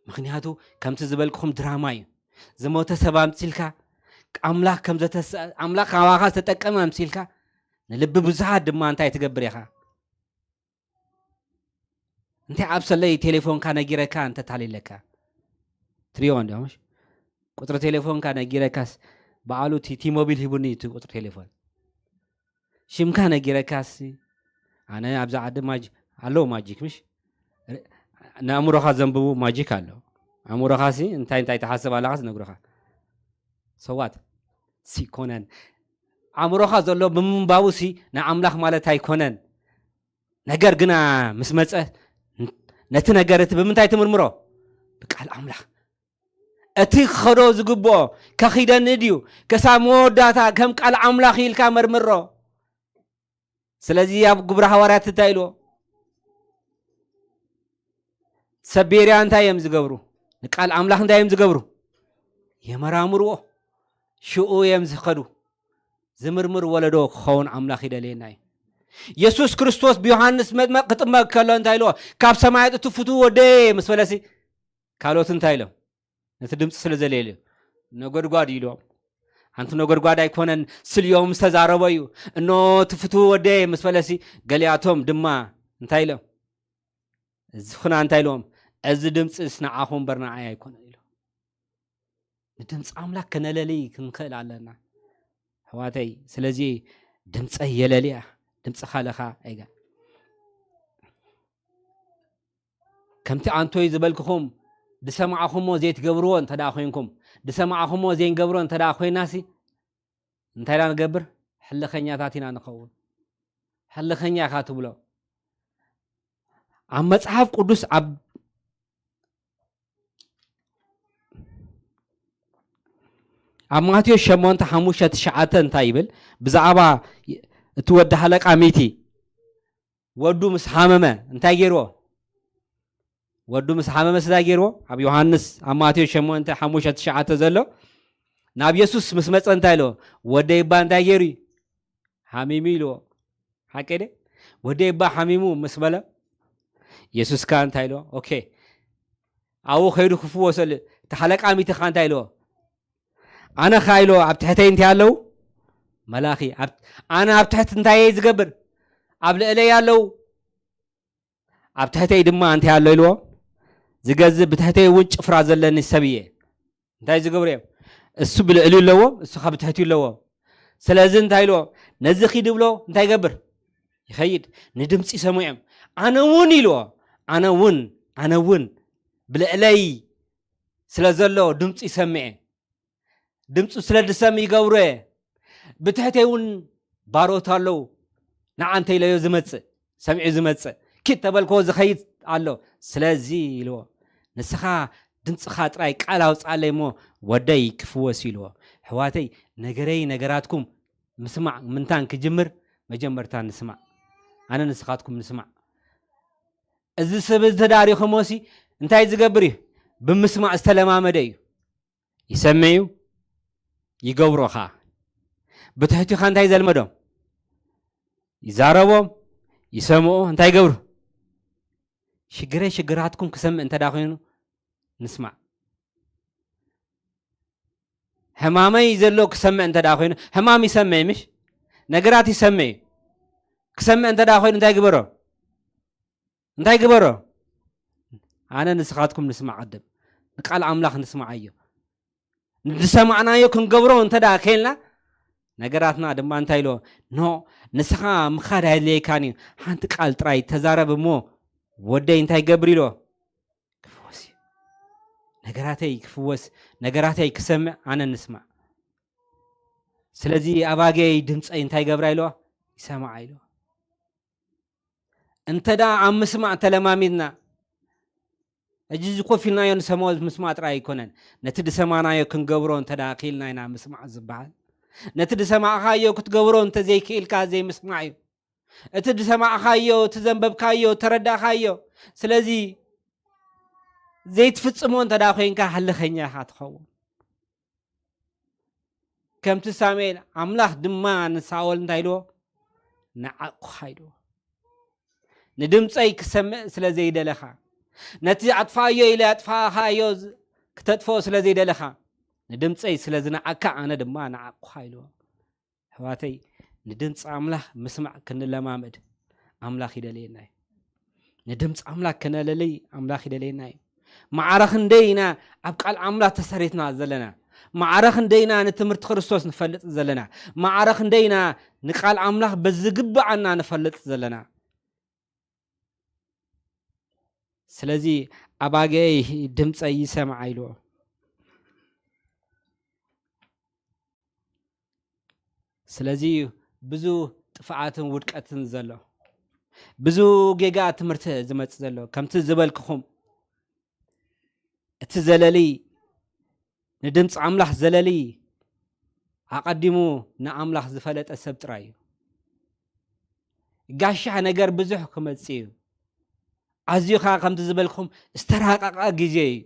ምክንያቱ ከምቲ ዝበልክኹም ድራማ እዩ። ዝሞተ ሰብ ኣምፂልካ ኣምላኽ ከም ዘተስ ኣምላኽ ካባኻ ዝተጠቀመ ኣምሲልካ ንልቢ ብዙሓት ድማ እንታይ ትገብር ኢኻ? እንታይ ኣብ ሰለይ ቴሌፎንካ ነጊረካ እንተታሊለካ ትሪኦ እንዲምሽ ቁፅሪ ቴሌፎንካ ነጊረካስ በዓሉ ቲ ሞቢል ሂቡኒ እቲ ቁፅሪ ቴሌፎን ሽምካ ነጊረካስ ኣነ ኣብዚ ዓዲ ማጅ ኣለዉ ማጂክ ምሽ ንኣእምሮኻ ዘንብቡ ማጂክ ኣሎ ኣእምሮኻ ሲ እንታይ እንታይ ተሓስብ ኣለኻ ዝነግሮኻ ሰዋት ሲኮነን ኣእምሮኻ ዘሎ ብምንባቡ ሲ ንኣምላኽ ማለት ኣይኮነን ነገር ግና ምስ መጸ ነቲ ነገር እቲ ብምንታይ ትምርምሮ ብቃል ኣምላኽ እቲ ክኸዶ ዝግብኦ ከኺደኒ ድዩ ክሳብ መወዳእታ ከም ቃል ኣምላኽ ኢልካ መርምሮ ስለዚ ኣብ ግብረ ሃዋርያት እንታይ ኢልዎ ሰብ ቤርያ እንታይ እዮም ዝገብሩ ንቃል ኣምላኽ እንታይ እዮም ዝገብሩ የመራምርዎ ሽኡ እዮም ዝኸዱ ዝምርምር ወለዶ ክኸውን ኣምላኽ ይደልየና እዩ የሱስ ክርስቶስ ብዮሃንስ መጥመቕ ክጥመቕ ከሎ እንታይ ኢልዎ ካብ ሰማያት እቲ ፍቱ ወደየ ምስ በለሲ ካልኦት እንታይ ኢሎም ነቲ ድምፂ ስለ ዘልየልዩ ነጎድጓድ ኢሎም ኣንቲ ነጎድጓድ ኣይኮነን ስልዮም ዝተዛረቦ እዩ እኖ እቲ ፍቱ ወደየ ምስ በለሲ ገሊኣቶም ድማ እንታይ ኢሎም እዚ ኹና እንታይ ኢሎም እዚ ድምፂ ስንዓኹም በርናዓይ ኣይኮነን ኢሎም ንድምፂ ኣምላክ ከነለሊ ክንክእል ኣለና ሕዋተይ ስለዚ ድምፀይ የለልያ ድምፂ ካልኻ ኣይጋ ከምቲ ኣንቶይ ዝበልክኹም ዝሰማዕኹሞ ዘይትገብርዎ እንተ ኮይንኩም ዝሰማዕኹሞ ዘይንገብሮ እንተ ኮይናሲ እንታይ ኢና ንገብር ሕልኸኛታት ኢና ንኸውን ሕልኸኛ ኢኻ ትብሎ ኣብ መጽሓፍ ቅዱስ ኣብ ኣብ ማቴዎስ ሸሞንተ ሓሙሽተ ትሽዓተ እንታይ ይብል ብዛዕባ እቲ ወዲ ሃለቃ ሚቲ ወዱ ምስ ሓመመ እንታይ ገይርዎ ወዱ ምስ ሓመመ ስዳ ገይርዎ ኣብ ዮሃንስ ኣብ ማቴዎስ ሸሞንተ ሓሙሽተ ትሽዓተ ዘሎ ናብ የሱስ ምስ መፀ እንታይ ኢልዎ ወደይ እባ እንታይ ገይሩ እዩ ሓሚሙ ኢልዎ ሓቂ ደ ወደይ እባ ሓሚሙ ምስ በለ የሱስ ከ እንታይ ኢልዎ ኦኬ ኣብኡ ከይዱ ክፍወሰሉ እቲ ሓለቃ ሚትኻ እንታይ ኢልዎ ኣነ ኸዓ ኢልዎ ኣብ ትሕተይ እንታይ ኣለዉ መላኺ ኣነ ኣብ ትሕቲ እንታይ እየ ዝገብር ኣብ ልዕለይ ኣለዉ ኣብ ትሕተይ ድማ እንታይ ኣሎ ኢልዎ ዝገዝእ ብትሕተይ እውን ጭፍራ ዘለኒ ሰብ እየ እንታይ ዝገብሩ እዮም እሱ ብልዕሊ ኣለዎ እሱ ካብ ትሕቲ ኣለዎ ስለዚ እንታይ ኢልዎ ነዚ ኪድ ብሎ እንታይ ይገብር ይኸይድ ንድምፂ ይሰምዑ እዮም ኣነ እውን ኢልዎ ኣነ እውን ኣነ እውን ብልዕለይ ስለ ዘሎ ድምፂ ይሰምዐ ድምፁ ስለ ዝሰምዕ ይገብሮ እየ ብትሕተይ እውን ባሮት ኣለዉ ንዓ እንተ ኢለዮ ዝመፅእ ሰሚዑ ዝመፅእ ኪድ ተበልክዎ ዝኸይድ ኣሎ ስለዚ ኢልዎ ንስኻ ድምፅኻ ጥራይ ቃል ኣውፅኣለይ እሞ ወደይ ክፍወስ ኢልዎ ሕዋተይ ነገረይ ነገራትኩም ምስማዕ ምንታን ክጅምር መጀመርታ ንስማዕ ኣነ ንስኻትኩም ንስማዕ እዚ ሰብ እዚ ተዳሪኹሞሲ እንታይ ዝገብር እዩ ብምስማዕ ዝተለማመደ እዩ ይሰምዕ እዩ ይገብሮ ኸዓ ብትሕቲኻ እንታይ ዘልመዶም ይዛረቦም ይሰምዑ እንታይ ይገብሩ ሽግረይ ሽግራትኩም ክሰምዕ እንተ ኮይኑ ንስማዕ ሕማመይ ዘሎ ክሰምዕ እንተ ኮይኑ ሕማም ይሰምዕ ምሽ ነገራት ይሰምዕ እዩ ክሰምዕ እንተ ኮይኑ እንታይ ግበሮ እንታይ ግበሮ ኣነ ንስኻትኩም ንስማዕ ቅድም ንቃል ኣምላኽ ንስማዓዮ ንዝሰማዕናዮ ክንገብሮ እንተ ደኣ ከልና ነገራትና ድማ እንታይ ኢልዎ ኖ ንስኻ ምኻድ ኣየድልየካን እዩ ሓንቲ ቃል ጥራይ ተዛረብ እሞ ወደይ እንታይ ገብር ኢልዎ ክፍወስ እዩ ነገራተይ ክፍወስ ነገራተይ ክሰምዕ ኣነ ንስማዕ ስለዚ ኣባገይ ድምፀይ እንታይ ገብራ ኢልዎ ይሰማዓ ኢልዎ እንተ ደኣ ኣብ ምስማዕ ተለማሚድና ሕጂ እዚ ኮፍ ኢልናዮ ንሰምዖ ምስማዕ ጥራይ ኣይኮነን ነቲ ዝሰማናዮ ክንገብሮ እንተ ደኣ ክኢልና ኢና ምስማዕ ዝበሃል ነቲ ዝሰማዕኻዮ ክትገብሮ እንተ ዘይክኢልካ ዘይምስማዕ እዩ እቲ ዝሰማዕኻዮ እቲ ዘንበብካዮ ተረዳእኻዮ ስለዚ ዘይትፍጽሞ እንተ ደኣ ኮይንካ፣ ሃለኸኛ ኢኻ ትኸውን። ከምቲ ሳሙኤል፣ ኣምላኽ ድማ ንሳኦል እንታይ ኢልዎ? ንዓቕኩኻ ኢልዎ። ንድምፀይ ክሰምዕ ስለ ዘይደለኻ፣ ነቲ ኣጥፍኣዮ ኢለ ኣጥፋእኻዮ ዝ-፣ ክተጥፍኦ ስለ ዘይደለኻ፣ ንድምፀይ ስለ ዝነዓካ፣ ኣነ ድማ ነዓቕኩኻ ኢልዎ። ኣሕዋተይ፣ ንድምፂ ኣምላኽ ምስማዕ ክንለማመድ ኣምላኽ ይደልየና እዩ። ንድምፂ ኣምላኽ ክነለልይ ኣምላኽ ይደልየና እዩ። ማዕረ ክንደይ ኢና ኣብ ቃል ኣምላኽ ተሰሪትና ዘለና? ማዕረ ክንደይ ኢና ንትምህርቲ ክርስቶስ ንፈልጥ ዘለና? ማዕረ ክንደይ ኢና ንቃል ኣምላኽ በዝግብኣና ንፈልጥ ዘለና? ስለዚ ኣባገይ ድምፀይ ይሰምዓ ኢልዎ። ስለዚ እዩ ብዙ ጥፍኣትን ውድቀትን ዘሎ፣ ብዙ ጌጋ ትምህርቲ ዝመጽእ ዘሎ። ከምቲ ዝበልክኹም፣ እቲ ዘለሊ፣ ንድምፂ ኣምላኽ ዘለሊ፣ ኣቐዲሙ ንኣምላኽ ዝፈለጠ ሰብ ጥራይ እዩ። ጋሻ ነገር ብዙሕ ክመጽእ እዩ። ኣዝዩ ኸኣ ከምቲ ዝበልክኹም ዝተራቐቐ ግዜ እዩ።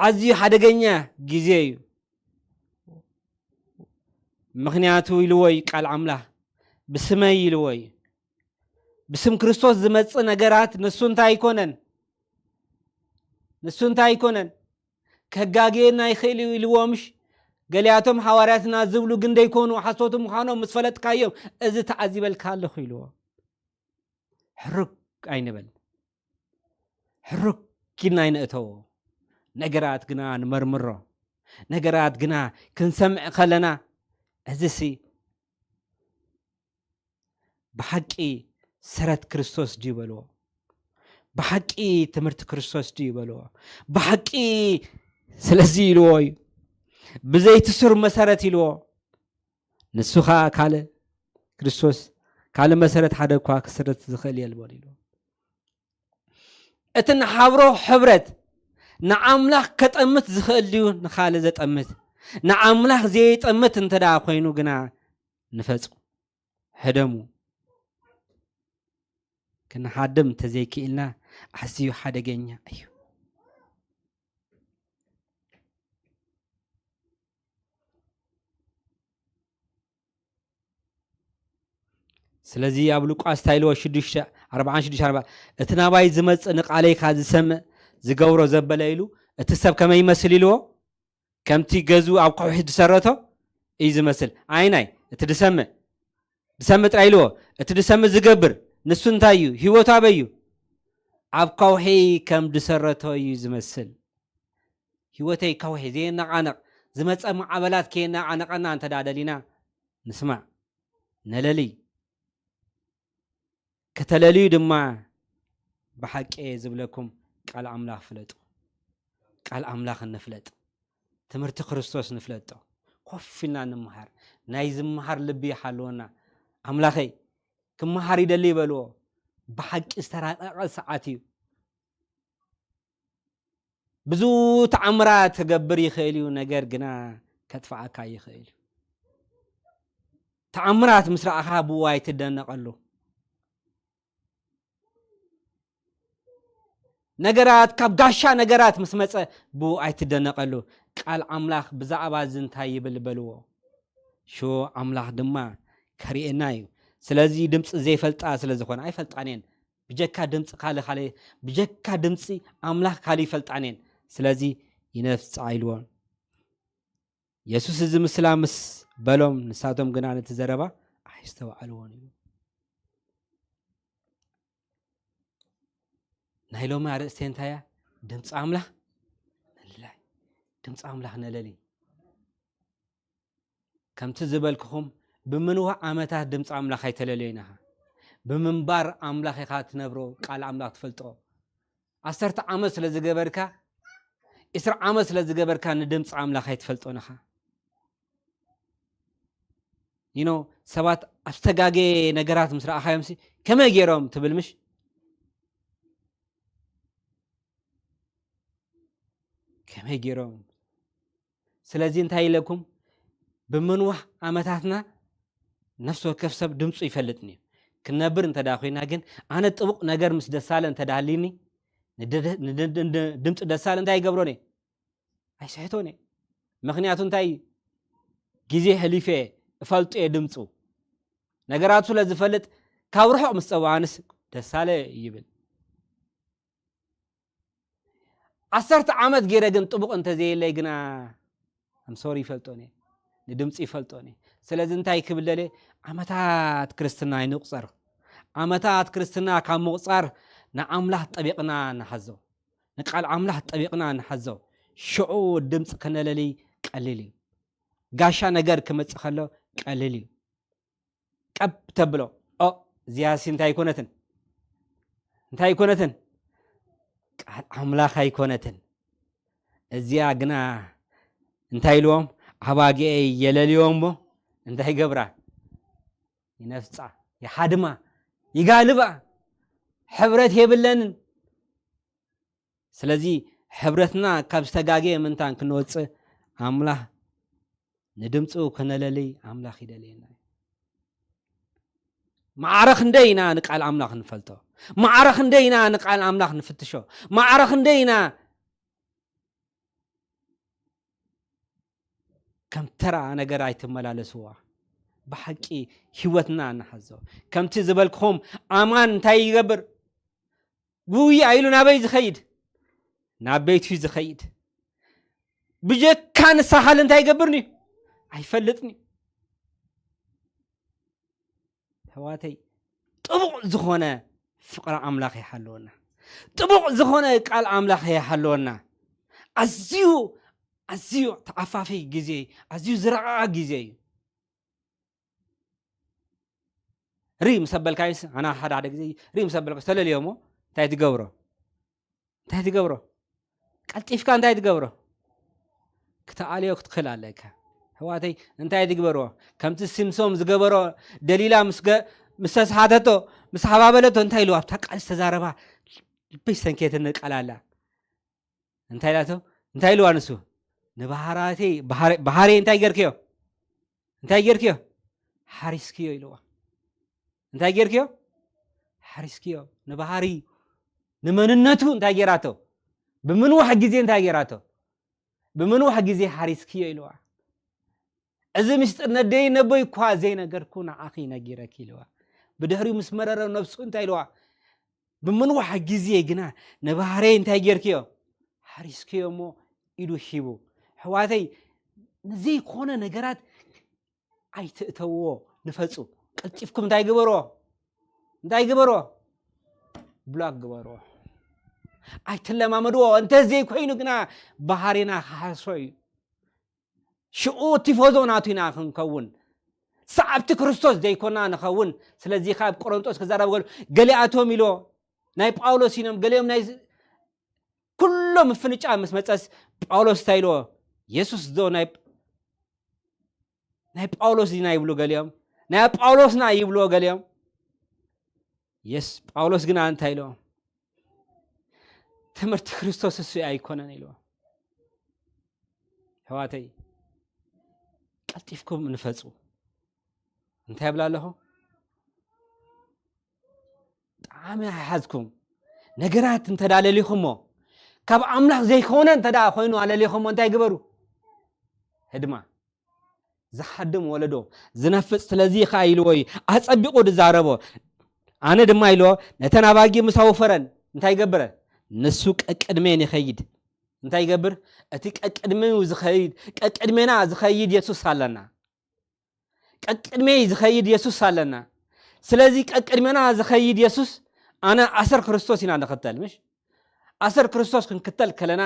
ኣዝዩ ሓደገኛ ግዜ እዩ። ምኽንያቱ ኢልዎ እዩ ቃል ኣምላኽ፣ ብስመይ ኢልዎ እዩ። ብስም ክርስቶስ ዝመጽእ ነገራት ንሱ እንታይ ኣይኮነን? ንሱ እንታይ ኣይኮነን? ከጋግየና ይኽእል እዩ ኢልዎ ምሽ? ገሊኣቶም ሃዋርያትና ዝብሉ ግን ደይኮኑ፣ ሓሶት ምዃኖም ምስ ፈለጥካዮም፣ እዚ ተዓዚበልካ ኣለኹ ኢልዎ። ሕርክ ኣይንበል። ሕርክ ኢልና ኣይንእተዎ። ነገራት ግና ንመርምሮ። ነገራት ግና ክንሰምዕ ከለና፣ እዚሲ ብሓቂ ሰረት ክርስቶስ ድዩ በልዎ? ብሓቂ ትምህርቲ ክርስቶስ ድዩ በልዎ? ብሓቂ ስለዚ ኢልዎ እዩ። ብዘይቲ ሱር መሰረት ኢልዎ። ንሱ ኸኣ ካልእ ክርስቶስ፣ ካልእ መሰረት ሓደ እኳ ክስረት ዝኽእል የልቦን ኢልዎ። እቲ ንሓብሮ ሕብረት ንኣምላኽ ከጠምት ዝኽእል ድዩ ንኻልእ ዘጠምት? ንኣምላኽ ዘየጠምት እንተ ደኣ ኮይኑ ግና ንፈጹ፣ ህደሙ። ክንሃድም እንተዘይክኢልና ኣዝዩ ሓደገኛ እዩ። ስለዚ ኣብ ሉቃስ እንታይ ኢልዎ? ሽዱሽተ፣ ኣርባዓን ሽዱሽተ፣ ኣርባ፣ "እቲ ናባይ ዝመጽእ ንቃለይ ከኣ ዝሰምዕ ዝገብሮ ዘበለ" ኢሉ፣ እቲ ሰብ ከመይ ይመስል ኢልዎ? ከምቲ ገዝኡ ኣብ ከውሒ ዝሰረቶ እዩ ዝመስል። ኣይናይ፣ እቲ ዝሰምዕ፣ ዝሰምዕ ጥራይ ኢልዎ። እቲ ዝሰምዕ ዝገብር፣ ንሱ እንታይ እዩ? ህይወቱ ኣበይ እዩ? ኣብ ከውሒ ከም ዝሰረቶ እዩ ዝመስል። ህይወተይ ከውሒ ዘየነቓንቕ፣ ዝመጸ ማዕበላት ከየነቓነቐና እንተ ደኣ ደሊና፣ ንስማዕ፣ ነለሊ። ከተለልዩ ድማ ብሓቂ እየ ዝብለኩም፣ ቃል ኣምላኽ ፍለጡ። ቃል ኣምላኽ ንፍለጥ። ትምህርቲ ክርስቶስ ንፍለጦ። ኮፍ ኢልና ንምሃር። ናይ ዝምሃር ልቢ ይሓልወና። ኣምላኸይ፣ ክምሃር ይደሊ ይበልዎ። ብሓቂ ዝተራቐቐ ሰዓት እዩ። ብዙ ተኣምራት ክገብር ይኽእል እዩ፣ ነገር ግና ከጥፍኣካ ይኽእል እዩ። ተኣምራት ምስ ረኣኻ ብኡ ኣይትደነቐሉ። ነገራት ካብ ጋሻ ነገራት ምስ መጸ ብኡ ኣይትደነቐሉ። ቃል ኣምላኽ ብዛዕባ እዚ እንታይ ይብል በልዎ። ሽዑ ኣምላኽ ድማ ከርእየና እዩ። ስለዚ ድምፂ ዘይፈልጣ ስለ ዝኾነ ኣይፈልጣን እየን። ብጀካ ድምፂ ካልእ ካልእ፣ ብጀካ ድምፂ ኣምላኽ ካልእ ይፈልጣን እየን። ስለዚ ይነፍፃ ኢልዎ። የሱስ እዚ ምስላ ምስ በሎም፣ ንሳቶም ግና ነቲ ዘረባ ኣይስተውዓልዎን እዩ። ናይ ሎሚ ኣርእስቲ እንታይ እያ? ድምፂ ኣምላኽ ነልላይ። ድምፂ ኣምላኽ ነለሊ። ከምቲ ዝበልክኹም፣ ብምንዋሕ ዓመታት ድምፂ ኣምላኽ ኣይተለለዮን ኢኻ። ብምንባር ኣምላኽ ኢኻ ትነብሮ፣ ቃል ኣምላኽ ትፈልጦ። ዓሰርተ ዓመት ስለ ዝገበርካ፣ ዕስራ ዓመት ስለ ዝገበርካ ንድምፂ ኣምላኽ ኣይትፈልጦን ኢኻ። You know፣ ሰባት ኣብ ዝተጋገየ ነገራት ምስ ረኣኻዮም ሲ፣ "ከመይ ገይሮም?" ትብል ምሽ? ከመይ ገይሮም? ስለዚ እንታይ ኢለኩም? ብምንዋሕ ዓመታትና ነፍሲ ወከፍ ሰብ ድምፁ ይፈልጥን እዩ። ክንነብር እንተ ደኣ ኮይና ግን፣ ኣነ ጥቡቕ ነገር ምስ ደሳለ እንተ ደኣ ሃልዩኒ፣ ንደ-፣ ንደ-፣ ንደ-፣ ድምፂ ደሳለ እንታይ ይገብሮን እየ? ኣይስሕቶን እየ። ምኽንያቱ እንታይ? ግዜ ሕሊፈ እየ፣ እፈልጦ እየ ድምፁ። ነገራቱ ስለ ዝፈልጥ፣ ካብ ርሑቕ ምስ ጸውዓንስ ደሳለ ይብል። ዓሰርተ ዓመት ገይረ ግን ጥቡቕ እንተዘየለይ ግና፣ I'm sorry፣ ይፈልጦን እየ። ንድምፂ ይፈልጦን እየ። ስለዚ እንታይ ክብል ደልየ? ዓመታት ክርስትና ኣይንቑፀር። ዓመታት ክርስትና ካብ ምቑፃር ንኣምላኽ ጠቢቕና ንሓዞ። ንቃል ኣምላኽ ጠቢቕና ንሓዞ። ሽዑ ድምፂ ከነለሊ ቀሊል እዩ። ጋሻ ነገር ክመፅእ ከሎ ቀሊል እዩ። ቀብ ተብሎ፣ ኦ፣ እዚኣሲ እንታይ ኣይኮነትን? እንታይ ኣይኮነትን? ቃል ኣምላኽ ኣይኮነትን። እዚኣ ግና እንታይ ኢልዎም? ኣባጊዐይ የለልዮ እሞ እንታይ ይገብራ? ይነፍጻ፣ ይሓድማ፣ ይጋልባ። ሕብረት የብለንን። ስለዚ ሕብረትና ካብ ዝተጋገየ ምንታን ክንወጽእ ኣምላኽ ንድምፁ ከነለልይ ኣምላኽ ይደልየና እዩ። ማዕረ ክንደይ ኢና ንቃል ኣምላኽ ንፈልጦ? ማዕረ ክንደይ ኢና ንቃል ኣምላኽ ንፍትሾ? ማዕረ ክንደይ ኢና ከም ተራ ነገር ኣይትመላለስዋ። ብሓቂ ህይወትና ንሓዞ። ከምቲ ዝበልክኹም ኣማን እንታይ ይገብር? ጉያ ኢሉ ናበይ ዝኸይድ? ናብ ቤቱ እዩ ዝኸይድ። ብጀካ ንስኻ እንታይ ይገብርኒ? ኣይፈልጥኒ። ኣሕዋተይ፣ ጥቡቕ ዝኾነ ፍቕሪ ኣምላኽ ይሓልወና። ጥቡቕ ዝኾነ ቃል ኣምላኽ ይሓልወና። ኣዝዩ፣ ኣዝዩ ተዓፋፊ ግዜ፣ ኣዝዩ ዝረቐቐ ግዜ እዩ። ሪ ምስ ኣበልካዮስ፣ ኣና ሓደ ሓደ ግዜ ሪ ምስ ኣበልካዮስ ተለልዮ እሞ እንታይ ትገብሮ? እንታይ ትገብሮ? ቀልጢፍካ እንታይ ትገብሮ? ክትኣልዮ ክትክእል ኣለካ። ኣሕዋተይ፣ እንታይ ትግበርዎ? ከምቲ ሲምሶም ዝገበሮ፣ ደሊላ ምስ ገ-፣ ምስ ተስሓተቶ፣ ምስ ሓባበለቶ፣ እንታይ ኢልዋ? ኣብታ ቃል ዝተዛረባ ልበይ ሰንኬትኒ ቃል ኣላ። እንታይ ኢላቶ? እንታይ ኢልዋ ንሱ? ንባህራተይ፣ ባህረ-፣ ባህረይ እንታይ ገርክዮ? እንታይ ገርክዮ? ሓሪስክዮ ኢልዋ። እንታይ ገርክዮ? ሓሪስክዮ። ንባህሪ፣ ንመንነቱ እንታይ ገይራቶ? ብምንዋሕ ግዜ እንታይ ገይራቶ? ብምንዋሕ ግዜ ሓሪስክዮ ኢልዋ። እዚ ምስጢር ነደይ ነቦይ እኳ ዘይነገርኩ ንዓኺ ነጊረኪ ኢልዋ። ብድሕሪኡ ምስ መረረ ነብሱ እንታይ ኢልዋ? ብምንዋሕ ግዜ ግና ንባህረይ እንታይ ጌርክዮ? ሓሪስክዮ እሞ ኢዱ ሂቡ። ኣሕዋተይ፣ ንዘይኮነ ነገራት ኣይትእተውዎ። ንፈጹ ቀልጢፍኩም እንታይ ግበርዎ? እንታይ ግበርዎ? ብሎክ ግበርዎ። ኣይትለማመድዎ። እንተዘይኮይኑ ግና ባህሪና ክሃስሮ እዩ። ሽዑ ቲፎዞ ናቱ ኢና ክንከውን፣ ሰዓብቲ ክርስቶስ ዘይኮና ንኸውን። ስለዚ ካብ ቆሮንጦስ ክዛረብ ገሉ፣ ገሊኣቶም ኢሎ ናይ ጳውሎስ ኢኖም፣ ገሊኦም ናይ ኩሎም ምፍንጫ ምስ መጸስ ጳውሎስ እንታይ ኢልዎ? የሱስ ዶ ናይ፣ ናይ ጳውሎስ ዲና ይብሉ ገሊኦም፣ ናይ ኣጳውሎስና ይብልዎ ገሊኦም። የስ፣ ጳውሎስ ግና እንታይ ኢልዎ? ትምህርቲ ክርስቶስ እሱ ኣይኮነን ኢልዎ። ኣሕዋተይ፣ ቀልጢፍኩም ንፈጹ። እንታይ እብላ ኣለኹ? ጣዕሚ ኣይሓዝኩም። ነገራት እንተ ደኣ ለሊኹሞ፣ ካብ ኣምላኽ ዘይኮነ እንተ ደኣ ኮይኑ ኣለሊኹሞ፣ እንታይ ግበሩ? ህድማ። ዝሃድም ወለዶ ዝነፍጽ ስለዚ ኸኣ ኢልዎ እዩ ኣጸቢቑ ዝዛረቦ። ኣነ ድማ ኢልዎ ነተን ኣባጊዕ ምስ ኣወፈረን እንታይ ይገብረ? ንሱ ቀቅድሜን ይኸይድ። እንታይ ይገብር? እቲ ቀቅድሜኡ ዝኸይድ፣ ቀቅድሜና ዝኸይድ የሱስ ኣለና። ቀቅድሜይ ዝኸይድ የሱስ ኣለና። ስለዚ ቀቅድሜና ዝኸይድ የሱስ፣ ኣነ ኣሰር ክርስቶስ ኢና ንኽተል፣ ምሽ? ኣሰር ክርስቶስ ክንክተል ከለና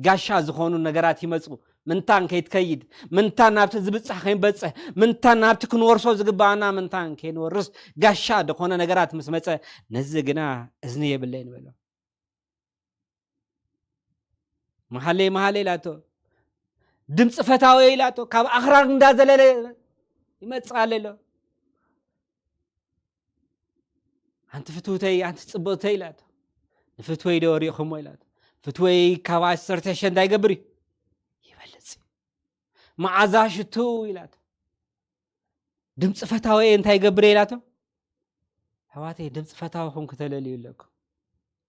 ጋሻ ዝኾኑ ነገራት ይመጹ። ምንታን ከይትከይድ፣ ምንታን ናብቲ ዝብጻሕ ከይንበጽሕ፣ ምንታን ናብቲ ክንወርሶ ዝግባኣና ምንታን ከይንወርስ ጋሻ ዝኾነ ነገራት ምስ መጸ፣ ነዚ ግና እዝኒ የብለይን በሎ። መሃለይ፣ መሃለይ ኢላቶ። ድምፂ ፈታወ ኢላቶ። ካብ ኣኽራን እንዳዘለለ ይመጽእ ኣሎ ኢሎ። ኣንቲ ፍትውተይ፣ ኣንቲ ጽብቕተይ ኢላቶ። ንፍትወይ ዶ ሪእኹሞ ኢላቶ። ፍትወይ ካብ ዓሰርተ ሽሕ እንታይ ይገብር እዩ? ይበልጽ እዩ። መዓዛ ሽቱ ኢላቶ። ድምፂ ፈታወ እንታይ ይገብር ኢላቶ። ኣሕዋተይ፣ ድምፂ ፈታውኹም ክተለልዩ ኣለኩም።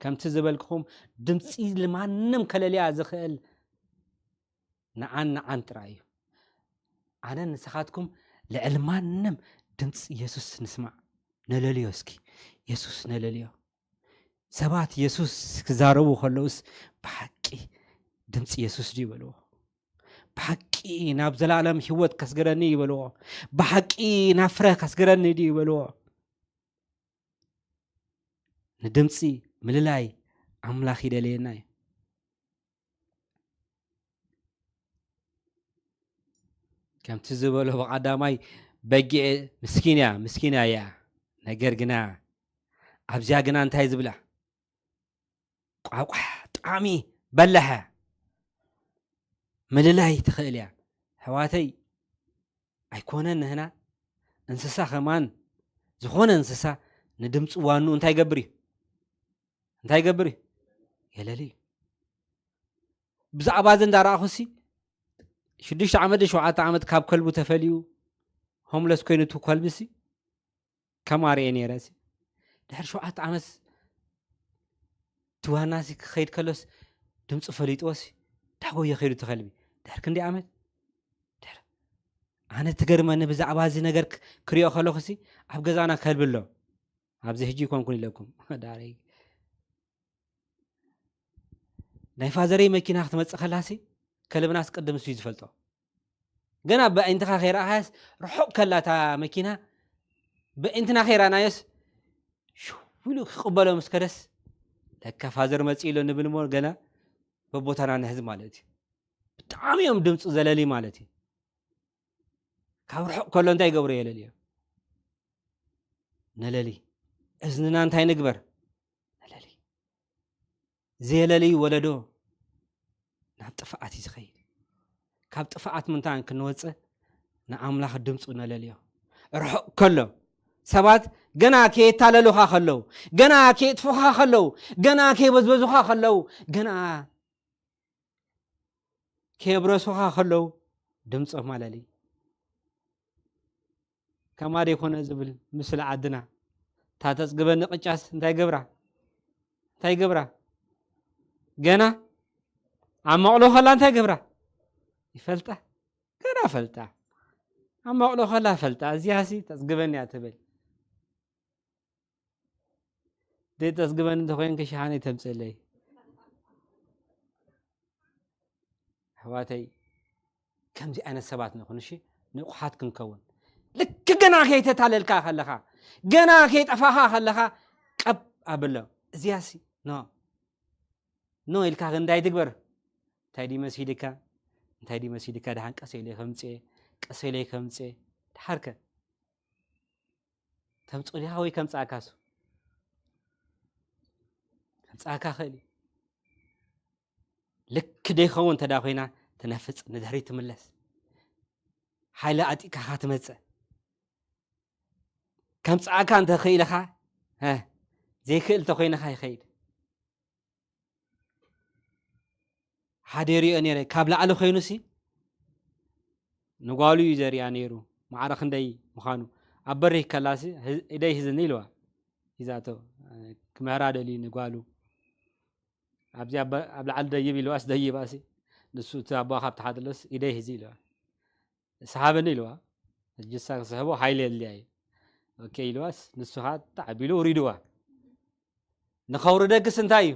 ከምቲ ዝበልክኹም፣ ድምፂ ንማንም ከለልያ ዝኽእል ንዓን ንዓን ጥራይ እዩ። ኣነን ንስኻትኩም ልዕሊ ማንም ድምፂ የሱስ ንስማዕ። ነለልዮ እስኪ፣ የሱስ ነለልዮ። ሰባት የሱስ ክዛረቡ ከለውስ ብሓቂ ድምፂ የሱስ ድዩ ይበልዎ? ብሓቂ ናብ ዘላለም ህይወት ከስገረኒ ይበልዎ? ብሓቂ ናብ ፍረ ከስገረኒ ድዩ ይበልዎ? ንድምፂ ምልላይ ኣምላኽ ይደልየና እዩ። ከምቲ ዝበሎ ብቐዳማይ፣ በጊዕ ምስኪን እያ፣ ምስኪን እያ። ነገር ግና ኣብዚኣ ግና እንታይ ዝብላ? ቋቋሕ፣ ጣዕሚ፣ በላሐ። ምልላይ ትኽእል እያ። ኣሕዋተይ፣ ኣይኮነን ንህና፣ እንስሳ ከማን፣ ዝኾነ እንስሳ ንድምፂ ዋኑ እንታይ ይገብር እዩ? እንታይ ይገብር እዩ? የለሊ እዩ። ብዛዕባ እዚ እንዳረኣኹሲ፣ ሽዱሽተ ዓመት ሸውዓተ ዓመት ካብ ከልቡ ተፈልዩ፣ ሆምለስ ኮይኑ፣ እቲ ከልቢ ሲ ከማርኤ ነይረ ሲ። ድሕሪ ሸውዓተ ዓመት ትዋናሲ ክኸይድ ከሎስ፣ ድምፂ ፈሊጥዎ ሲ፣ ዳጎየ ከይዱ እቲ ከልቢ። ድሕሪ ክንደይ ዓመት? ድሕሪ፣ ኣነ ትገርመኒ ብዛዕባ እዚ ነገር ክ-፣ ክሪኦ ከለኹ ሲ፣ ኣብ ገዛና ከልቢ ኣሎ። ኣብዚ ሕጂ ይኮንኩን ኢለኩም። ዳረይ ናይ ፋዘረይ መኪና ክትመጽእ ከላሲ፣ ከልብናስ ቅድም እሱ እዩ ዝፈልጦ። ገና ብኣይንትኻ ከይረኣኻያስ፣ ርሑቕ ከላ እታ መኪና፣ ብኣይንትና ከይረኣናዮስ፣ ሽው ኢሉ ክቕበሎ ምስ ከደስ፣ ለካ ፋዘር መጺኡ ኢሎ ንብል እሞ፣ ገና በቦታና ንሕዝ ማለት እዩ። ብጣዕሚ እዮም ድምፁ ዘለሊ ማለት እዩ። ካብ ርሑቕ ከሎ እንታይ ይገብሩ? የለልዮ። ነለሊ። እዝንና እንታይ ንግበር? ነለሊ። ዘየለሊ ወለዶ ናብ ጥፍኣት እዩ ዝኸይድ። ካብ ጥፍኣት ምንታን ክንወፅእ፣ ንኣምላኽ ድምፁ ነለልዮ። ርሑቕ ከሎ፣ ሰባት ገና ከየታለሉኻ ከለዉ፣ ገና ከየጥፉኻ ከለዉ፣ ገና ከየበዝበዙኻ ከለዉ፣ ገና ከየብረሱኻ ከለዉ፣ ድምፆም ኣለሊ። ከማደ ይኮነ ዝብል ምስለ ዓድና፣ እታ ተጽግበኒ ቅጫስ እንታይ ገብራ? እንታይ ገብራ? ገና ኣብ መቕሎ ከላ እንታይ ገብራ? ይፈልጣ። ገና ፈልጣ። ኣብ መቕሎ ከላ ፈልጣ። እዚኣሲ ተጽግበኒ እያ ትብል። ደይ ተጽግበኒ እንተኮይንኪ ሸሓነይ ተምጽእለይ። ኣሕዋተይ፣ ከምዚ ዓይነት ሰባት ንኹን፣ እሺ? ንቑሓት ክንከውን። ልክ ገና ከይተታለልካ ከለኻ፣ ገና ከይጠፋኻ ከለኻ፣ ቀብ ኣብሎ። እዚኣሲ፣ ኖ። ኖ ኢልካ ግን እንታይ ትግበር? እንታይ ድዩ መሲልካ? እንታይ ድዩ መሲልካ? ደሓን ቀስ ኢለ ከምጽኤ፣ ቀስ ኢለ ከምጽኤ። ደሓርከ? ተምጽኦ ዲኻ ወይ ከምጽኣካ እሱ? ከምጽኣካ ክእል እዩ። ልክ ደይኸውን እንተ ደኣ ኮይና፣ ትነፍጽ፣ ንድሕሪት ትምለስ። ሓይሊ ኣጢእካ ኢኻ ትመጽእ። ከምጽኣካ እንተ ክኢልኻ፣ እ፣ ዘይክእል እንተ ኮይንኻ ይኸይድ። ሓደ ይሪኦ ነይረ፣ ካብ ላዕሊ ኮይኑሲ ንጓሉ እዩ ዘሪኣ ነይሩ፣ ማዕረ ክንደይ ምዃኑ። ኣብ በሪ ከላሲ፣ ህ-፣ ኢደይ ሂዝኒ ኢልዋ። ሂዛቶ፣ እ፣ ክምህራ ደልዩ ንጓሉ። ኣብዚ ኣብ በ-፣ ኣብ ላዕሊ ደይብ ኢልዋስ ደይባሲ፣ ንሱ እቲ ኣቦኣ ካብ ታሕቲ ኣሎስ ኢደይ ሂዚ ኢልዋ። ስሓበኒ ኢልዋ። እጅሳ ክስሕቦ ሓይሊ የድልያ እዩ። ኦኬ ኢልዋስ፣ ንሱ ኸዓ ጣዕ ኣቢሉ ውሪድዋ። ንኸውርደክስ እንታይ እዩ?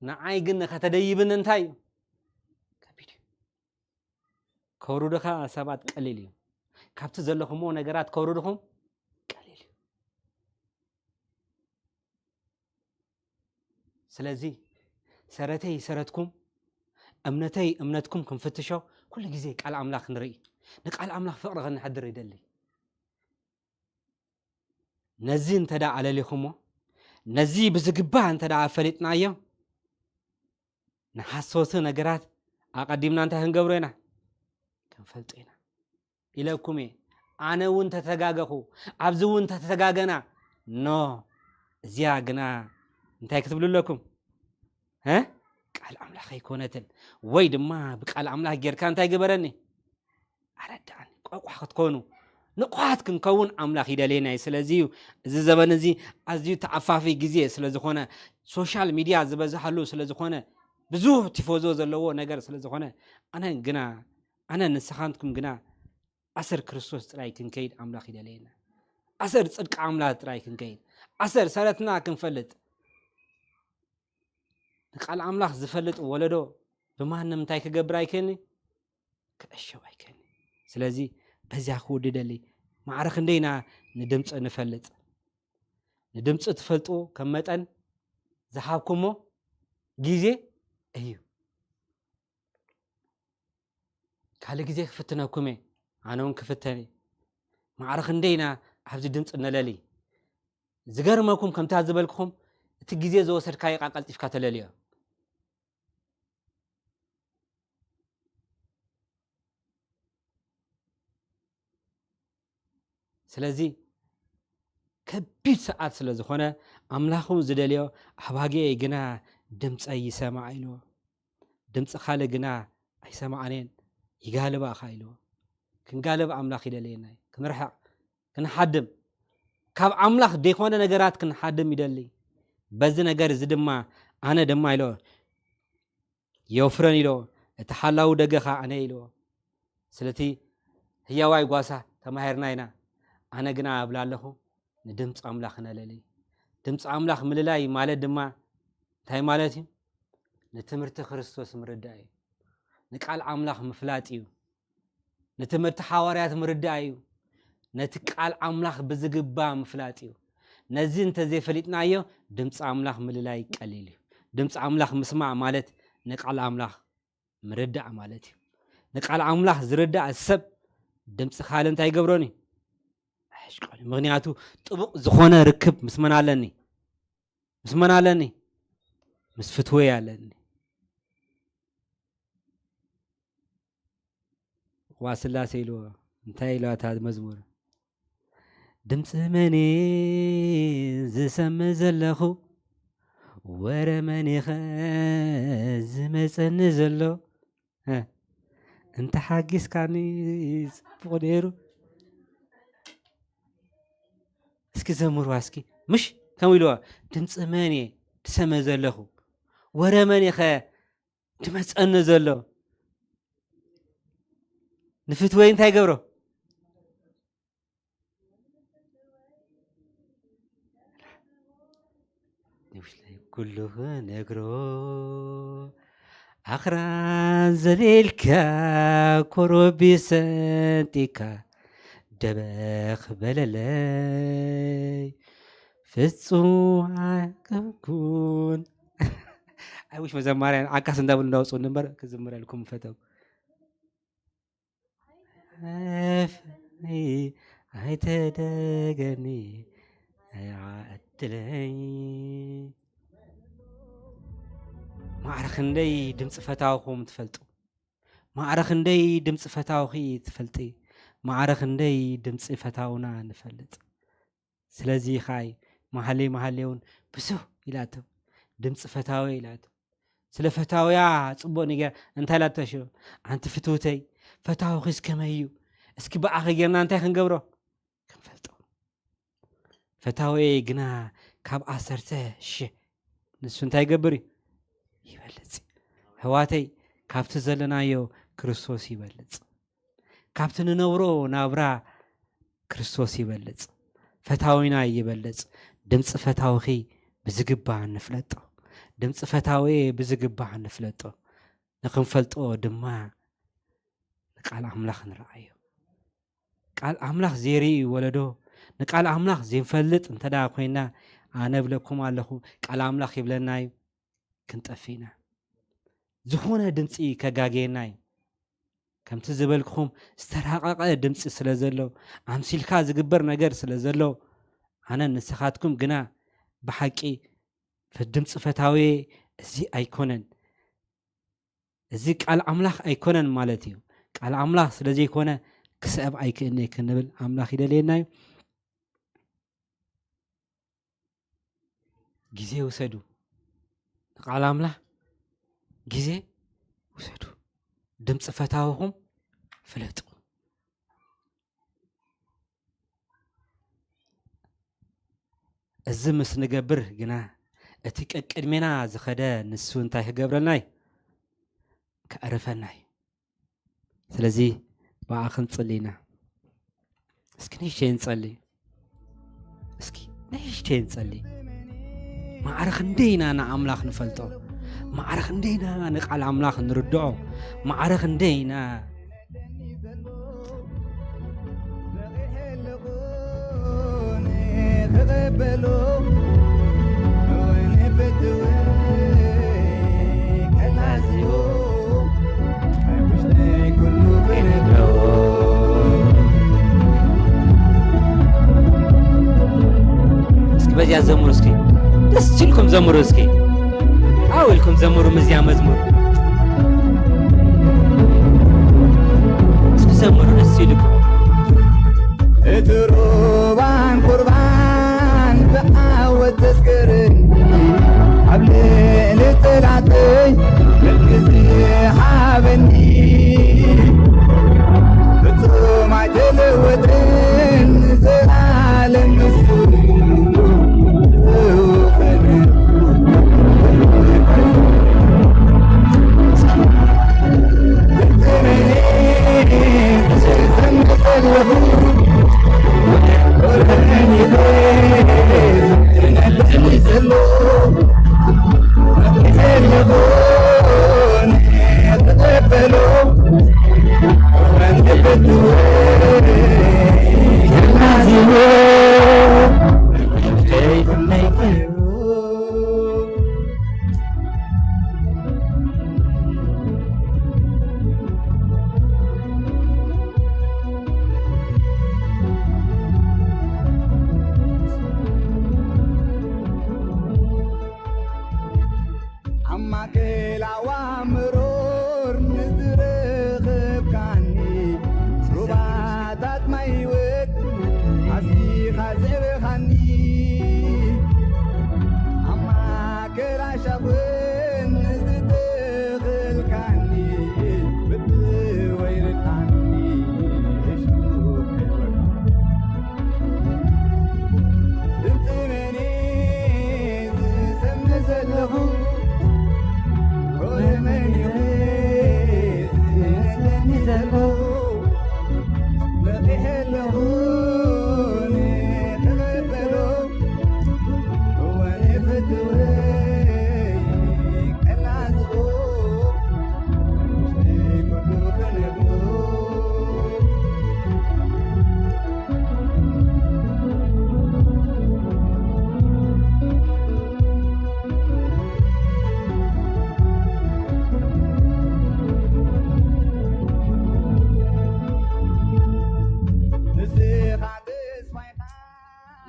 ንዓይ ግን ንኸተደይብኒ እንታይ እዩ? ከቢድ እዩ። ከውርዱኻ ሰባት ቀሊል እዩ። ካብቲ ዘለኹምዎ ነገራት ከውርድኹም ቀሊል እዩ። ስለዚ ሰረተይ ሰረትኩም፣ እምነተይ እምነትኩም ክንፍትሾ ኩሉ ግዜ ቃል ኣምላኽ ንርኢ። ንቃል ኣምላኽ ፍቕሪ ከነሕድር ይደሊ። ነዚ እንተ ደኣ ኣለሊኹሞ፣ ነዚ ብዝግባእ እንተ ደኣ ፈሊጥናዮ፣ ንሓሶት ነገራት ኣቐዲምና እንታይ ክንገብሮ ኢና? ክንፈልጦ ኢና። ኢለኩም እየ። ኣነ እውን ተተጋገኹ፣ ኣብዚ እውን ተተጋገና፣ ኖ፣ እዚኣ ግና እንታይ ክትብሉ ኣለኩም? እ? ቃል ኣምላኽ ኣይኮነትን። ወይ ድማ ብቃል ኣምላኽ ጌርካ እንታይ ግበረኒ? ኣረድኣኒ። ቋቋሕ ክትኮኑ፣ ንቑሓት ክንከውን ኣምላኽ ይደልየና እዩ። ስለዚ እዩ እዚ ዘበን እዚ ኣዝዩ ተዓፋፊ ግዜ ስለ ዝኾነ፣ ሶሻል ሚድያ ዝበዝሓሉ ስለ ዝኾነ፣ ብዙሕ ቲፎዞ ዘለዎ ነገር ስለ ዝኾነ፣ ኣነ ግና፣ ኣነ ንስኻንትኩም ግና ኣሰር ክርስቶስ ጥራይ ክንከይድ ኣምላኽ ይደልየና። ኣሰር ጽድቂ ኣምላኽ ጥራይ ክንከይድ፣ ኣሰር ሰረትና ክንፈልጥ። ንቃል ኣምላኽ ዝፈልጥ ወለዶ ብማንም እንታይ ክገብር ኣይክእልኒ? ክዕሸው ኣይክእልኒ። ስለዚ በዚያ ክውድደሊ፣ ማዕረ ክንደይና ንድምፂ ንፈልጥ? ንድምፂ ትፈልጡ ከም መጠን ዝሃብኩሞ ግዜ እዩ። ካልእ ግዜ ክፍትነኩም እየ፣ ኣነ እውን ክፍተን እየ። ማዕረ ክንደይና ኣብዚ ድምፂ ነለሊ። ዝገርመኩም ከምታ ዝበልክኹም እቲ ግዜ ዝወሰድካዮ ቃ ቀልጢፍካ ተለልዮ። ስለዚ ከቢድ ሰዓት ስለ ዝኾነ ኣምላኽ እውን ዝደልዮ ኣባጊዐይ ግና ድምፀይ ይሰማዓ ኢልዎ። ድምፂ ካልእ ግና ኣይሰማዓን እየን፣ ይጋልባኻ ኢልዎ። ክንጋልብ ኣምላኽ ይደልየና እዩ። ክንርሕቕ፣ ክንሓድም፣ ካብ ኣምላኽ ዘይኮነ ነገራት ክንሓድም ይደሊ። በዚ ነገር እዚ ድማ ኣነ ድማ ኢልዎ የውፍረን ኢልዎ፣ እቲ ሓላዊ ደገኻ ኣነ ኢልዎ። ስለቲ ህያዋይ ጓሳ ተማሂርና ኢና። ኣነ ግና እብላ ኣለኹ፣ ንድምፂ ኣምላኽ ነለሊ። ድምፂ ኣምላኽ ምልላይ ማለት ድማ እንታይ ማለት እዩ? ንትምህርቲ ክርስቶስ ምርዳእ እዩ። ንቃል ኣምላኽ ምፍላጥ እዩ። ንትምህርቲ ሓዋርያት ምርዳእ እዩ። ነቲ ቃል ኣምላኽ ብዝግባ ምፍላጥ እዩ። ነዚ እንተዘይፈሊጥናዮ ድምፂ ኣምላኽ ምልላይ ቀሊል እዩ። ድምፂ ኣምላኽ ምስማዕ ማለት ንቃል ኣምላኽ ምርዳእ ማለት እዩ። ንቃል ኣምላኽ ዝርዳእ ሰብ ድምፂ ካልእ እንታይ ይገብሮን እዩ? ኣየሽቀን እዩ። ምኽንያቱ ጥቡቕ ዝኾነ ርክብ ምስ መን ኣለኒ? ምስ መን ኣለኒ? ምስ ፍትወይ ኣለኒ። ዋ ስላሴ ኢልዎ። እንታይ ኢልዋ እታ መዝሙር? ድምፂ መን ዝሰምዕ ዘለኹ? ወረ መን ኸ ዝመፀኒ ዘሎ? እ፣ እንተ ሓጊዝካኒ ፅቡቕ ነይሩ። እስኪ ዘምርዋ እስኪ። ምሽ ከምኡ ኢልዋ። ድምፂ መን እየ ድሰምዕ ዘለኹ? ወረ መን እየ ኸ ድመፀኒ ዘሎ? ንፍትወይ እንታይ ገብሮ? ንውሽለይ ኩሉ ክነግሮ፣ ኣኽራን ዘሊልካ፣ ኮረብቲ ሰንጢካ፣ ደበኽ በለለይ፣ ፍጹም ኣይከብኩን። ኣይ ውሽ መዘማርያን ዓካስ እንዳብሉ እንዳወፁ እምበር ክዝምረልኩም ፈተው። ኣፍኒ ኣይተደገኒ ኣይዓድለይ። ማዕረ ክንደይ ድምፂ ፈታውኹም ትፈልጡ? ማዕረ ክንደይ ድምፂ ፈታውኺ ትፈልጢ? ማዕረ ክንደይ ድምፂ ፈታውና ንፈልጥ? ስለዚ ኸኣ እዩ መሃሌ መሃሌ እውን ብስው ኢላቶ፣ ድምፂ ፈታወ ኢላቶ። ስለ ፈታውያ ጽቡቕ ነገር እንታይ ኢላቶ ሽዑ? ኣንቲ ፍትውተይ፣ ፈታውኺስ ከመይ እዩ? እስኪ ብኣኺ ጌርና እንታይ ክንገብሮ? ክንፈልጦ። ፈታውየ ግና ካብ ዓሰርተ ሽሕ ንሱ እንታይ ይገብር እዩ? ይበልጽ። ኣሕዋተይ፣ ካብቲ ዘለናዮ ክርስቶስ ይበልጽ። ካብቲ ንነብሮ ናብራ ክርስቶስ ይበልጽ። ፈታዊና ይበልጽ። ድምጺ ፈታውኺ ብዝግባእ ንፍለጦ። ድምጺ ፈታውየ ብዝግባእ ንፍለጦ። ንኽንፈልጦ ድማ ንቃል ኣምላኽ ንርኣዮ። ቃል ኣምላኽ ዘይርኢ ወለዶ፣ ንቃል ኣምላኽ ዘይንፈልጥ እንተ ደኣ ኮይና፣ ኣነ እብለኩም ኣለኹ፣ ቃል ኣምላኽ ይብለና እዩ፣ ክንጠፍእ ኢና። ዝኾነ ድምጺ ከጋገየና እዩ። ከምቲ ዝበልኩኹም ዝተራቐቐ ድምጺ ስለ ዘሎ፣ ኣምሲልካ ዝግበር ነገር ስለ ዘሎ፣ ኣነን ንስኻትኩም ግና ብሓቂ ድምጺ ፈታውየ እዚ ኣይኮነን፣ እዚ ቃል ኣምላኽ ኣይኮነን ማለት እዩ። ቃል ኣምላኽ ስለ ዘይኮነ ክስዕብ ኣይክእልን'የ ክንብል ኣምላኽ ይደልየና እዩ። ግዜ ውሰዱ። ንቃል ኣምላኽ ግዜ ውሰዱ። ድምፂ ፈታውኹም ፍለጡ። እዚ ምስ ንገብር ግና እቲ ቀቅድሜና ዝኸደ ንሱ እንታይ ክገብረልና እዩ? ከዕርፈና እዩ። ስለዚ ብኣ ክንጽሊ ኢና። እስኪ ንእሽተይ ንጸሊ። እስኪ ንእሽተይ ንጸሊ። ማዕረ ክንደይ ኢና ንኣምላኽ ንፈልጦ? ማዕረ ክንደይ ኢና ንቃል ኣምላኽ ንርድኦ? ማዕረ ክንደይ ኢና እስኪ በዚያ ዘምሩ እስኪ። ደስ ኢልኩም ዘምሩ እስኪ። ኣው ኢልኩም ዘምሩ ምስዚኣ መዝሙር። እስኪ ዘምሩ ደስ ኢልኩም። እቲ ሩባን ቁርባን ብዓወት ዘስገረኒ፣ ኣብ ልዕሊ ጠላተይ ምልኪ ዝሃበኒ፣ ፍጹም ኣይተለወጠን፣ ንዘላለም ንሱ ዝኾነ። ኣብ ማእከላዋ መሮር ንዝረኸብካኒ፣ ሩባታት ማይ ህይወት ኣስቲኻ ዘዕበኻኒ። ኣብ ማእከላ ሻጎን ንዝተኸልካኒ፣ ብትወይ ርድኣኒ፣ እሹ ከይበልኩ። ድምፂ መን ዝሰምዕ ዘለኹ? ኮነ መን እዩ ዝነግረኒ ዘሎ? ነቒሐ ኣለኹ ንኽቕበሎ። እወ፣ ፍትወይ ቀላዝቦ።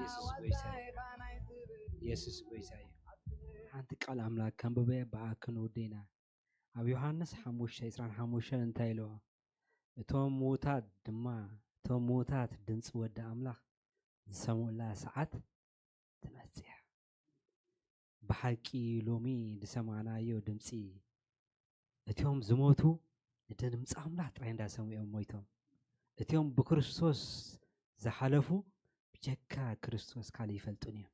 የሱስ ጎይታ እዩ። የሱስ ጎይታ እዩ። ሓንቲ ቃል ኣምላክ ከንብበ ብኣክን ወደይና ኣብ ዮሃንስ ሓሙሽተ ዕስራን ሓሙሽተን እንታይ ኢልዎ? እቶም ምዉታት ድማ፣ እቶም ምዉታት ድምፂ ወዲ ኣምላኽ ዝሰምዑላ ሰዓት ትመፅእ እያ። ብሓቂ ሎሚ ዝሰማዕናዮ ድምፂ፣ እቲኦም ዝሞቱ ንድምፂ ኣምላኽ ጥራይ እንዳሰምዑ እዮም ሞይቶም። እቲኦም ብክርስቶስ ዝሓለፉ ብጀካ ክርስቶስ ካልእ ይፈልጡን እዮም።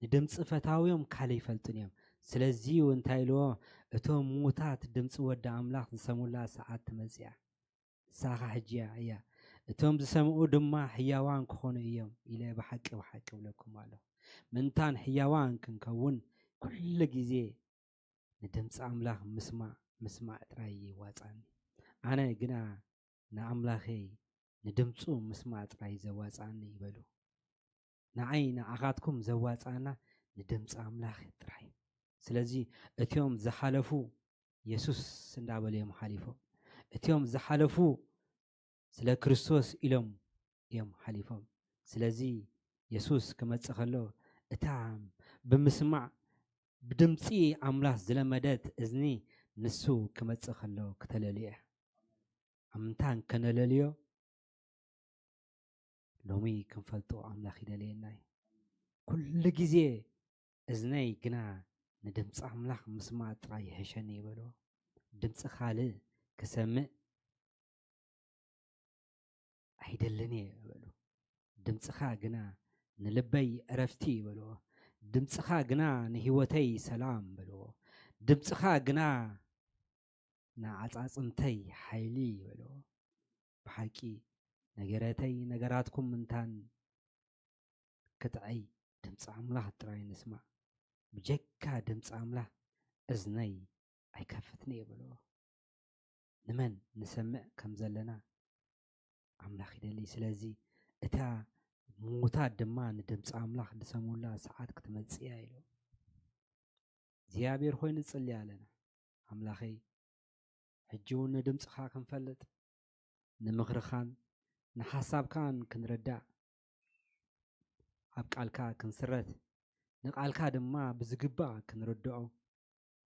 ንድምፂ ፈታውዮም ካልእ ይፈልጡን እዮም። ስለዚ እዩ እንታይ ኢልዎ? እቶም ምዉታት ድምፂ ወዲ ኣምላኽ ዝሰምዑላ ሰዓት ትመፅእ እያ። ንሳ ኸዓ ሕጂ እያ፣ እያ። እቶም ዝሰምዑ ድማ ህያዋን ክኾኑ እዮም ኢለ ብሓቂ፣ ብሓቂ እብለኩም ኣለኹ። ምእንታን ህያዋን ክንከውን ኩሉ ግዜ ንድምፂ ኣምላኽ ምስማዕ፣ ምስማዕ ጥራይ የዋፅኣኒ። ኣነ ግና ንኣምላኸይ ንድምፁ ምስማዕ ጥራይ ዘዋፅኣኒ ይበሉ። ንዓይ ንዓኻትኩም ዘዋፅኣና ንድምፂ ኣምላኽ ጥራይ። ስለዚ እቲኦም ዝሓለፉ የሱስ እንዳበሉ እዮም ሓሊፎም። እቲኦም ዝሓለፉ ስለ ክርስቶስ ኢሎም እዮም ሓሊፎም። ስለዚ የሱስ ክመጽእ ከሎ እታ ብምስማዕ ብድምጺ ኣምላኽ ዝለመደት እዝኒ ንሱ ክመጽእ ከሎ ክተለልዮ እያ። ኣምንታን ከነለልዮ ሎሚ ክንፈልጦ ኣምላኽ ይደልየና እዩ። ኩሉ ግዜ እዝነይ ግና ንድምፂ ኣምላኽ ምስማዕ ጥራይ ይሕሸኒ ይበልዎ። ድምፂ ካልእ ክሰምዕ ኣይደልን እየ በሉ። ድምፅኻ ግና ንልበይ ዕረፍቲ እዩ በልዎ። ድምፅኻ ግና ንህይወተይ ሰላም በልዎ። ድምፅኻ ግና ንዓፃፅምተይ ሓይሊ በልዎ። ብሓቂ ነገረተይ ነገራትኩም ምንታን ክትዐይ ድምፂ ኣምላኽ ጥራይ ንስማዕ። ብጀካ ድምፂ ኣምላኽ እዝነይ ኣይከፍትን እየ በልዎ። ንመን ንሰምዕ ከም ዘለና ኣምላኽ ይደሊ። ስለዚ እታ ምዉታት ድማ ንድምፂ ኣምላኽ ዝሰምዑላ ሰዓት ክትመፅእ እያ ኢሉ እግዚኣብሔር ኮይኑ ንፅሊ ኣለና። ኣምላኸይ ሕጂ እውን ንድምፅኻ ክንፈልጥ ንምኽርኻን ንሓሳብካን ክንርዳእ ኣብ ቃልካ ክንስረት ንቃልካ ድማ ብዝግባእ ክንርድኦ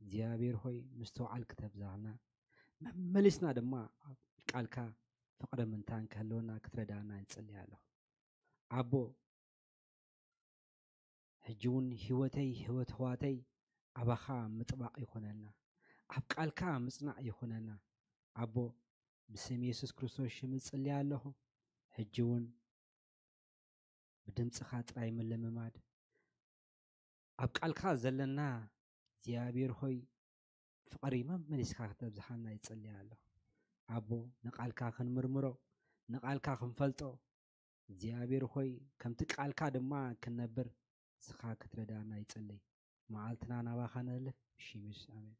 እግዚኣብሔር ሆይ ምስትውዓል ክተብዛልና መመሊስና ድማ ኣብ ቃልካ ፍቕሪ ምንታን ክህልወና ክትረዳና ይጽሊ ኣለኹ ኣቦ። ሕጂ እውን ህይወተይ ህይወት ኣሕዋተይ ኣባኻ ምጥባቕ ይኾነልና፣ ኣብ ቃልካ ምጽናዕ ይኾነልና ኣቦ። ብስም የሱስ ክርስቶስ ሽም እጽሊ ኣለኹ። ሕጂ እውን ብድምፅኻ ጥራይ ምልምማድ ኣብ ቃልካ ዘለና እግዚኣብሔር ሆይ ፍቕሪ መመሊስካ ክተብዝሓና ይጸልያ ኣለኹ ኣቦ። ንቃልካ ክንምርምሮ ንቃልካ ክንፈልጦ እግዚኣብሔር ሆይ ከምቲ ቃልካ ድማ ክንነብር ንስኻ ክትረዳና ይጸልይ። መዓልትና ናባኻ ነልፍ ብሽም የሱስ ኣሜን።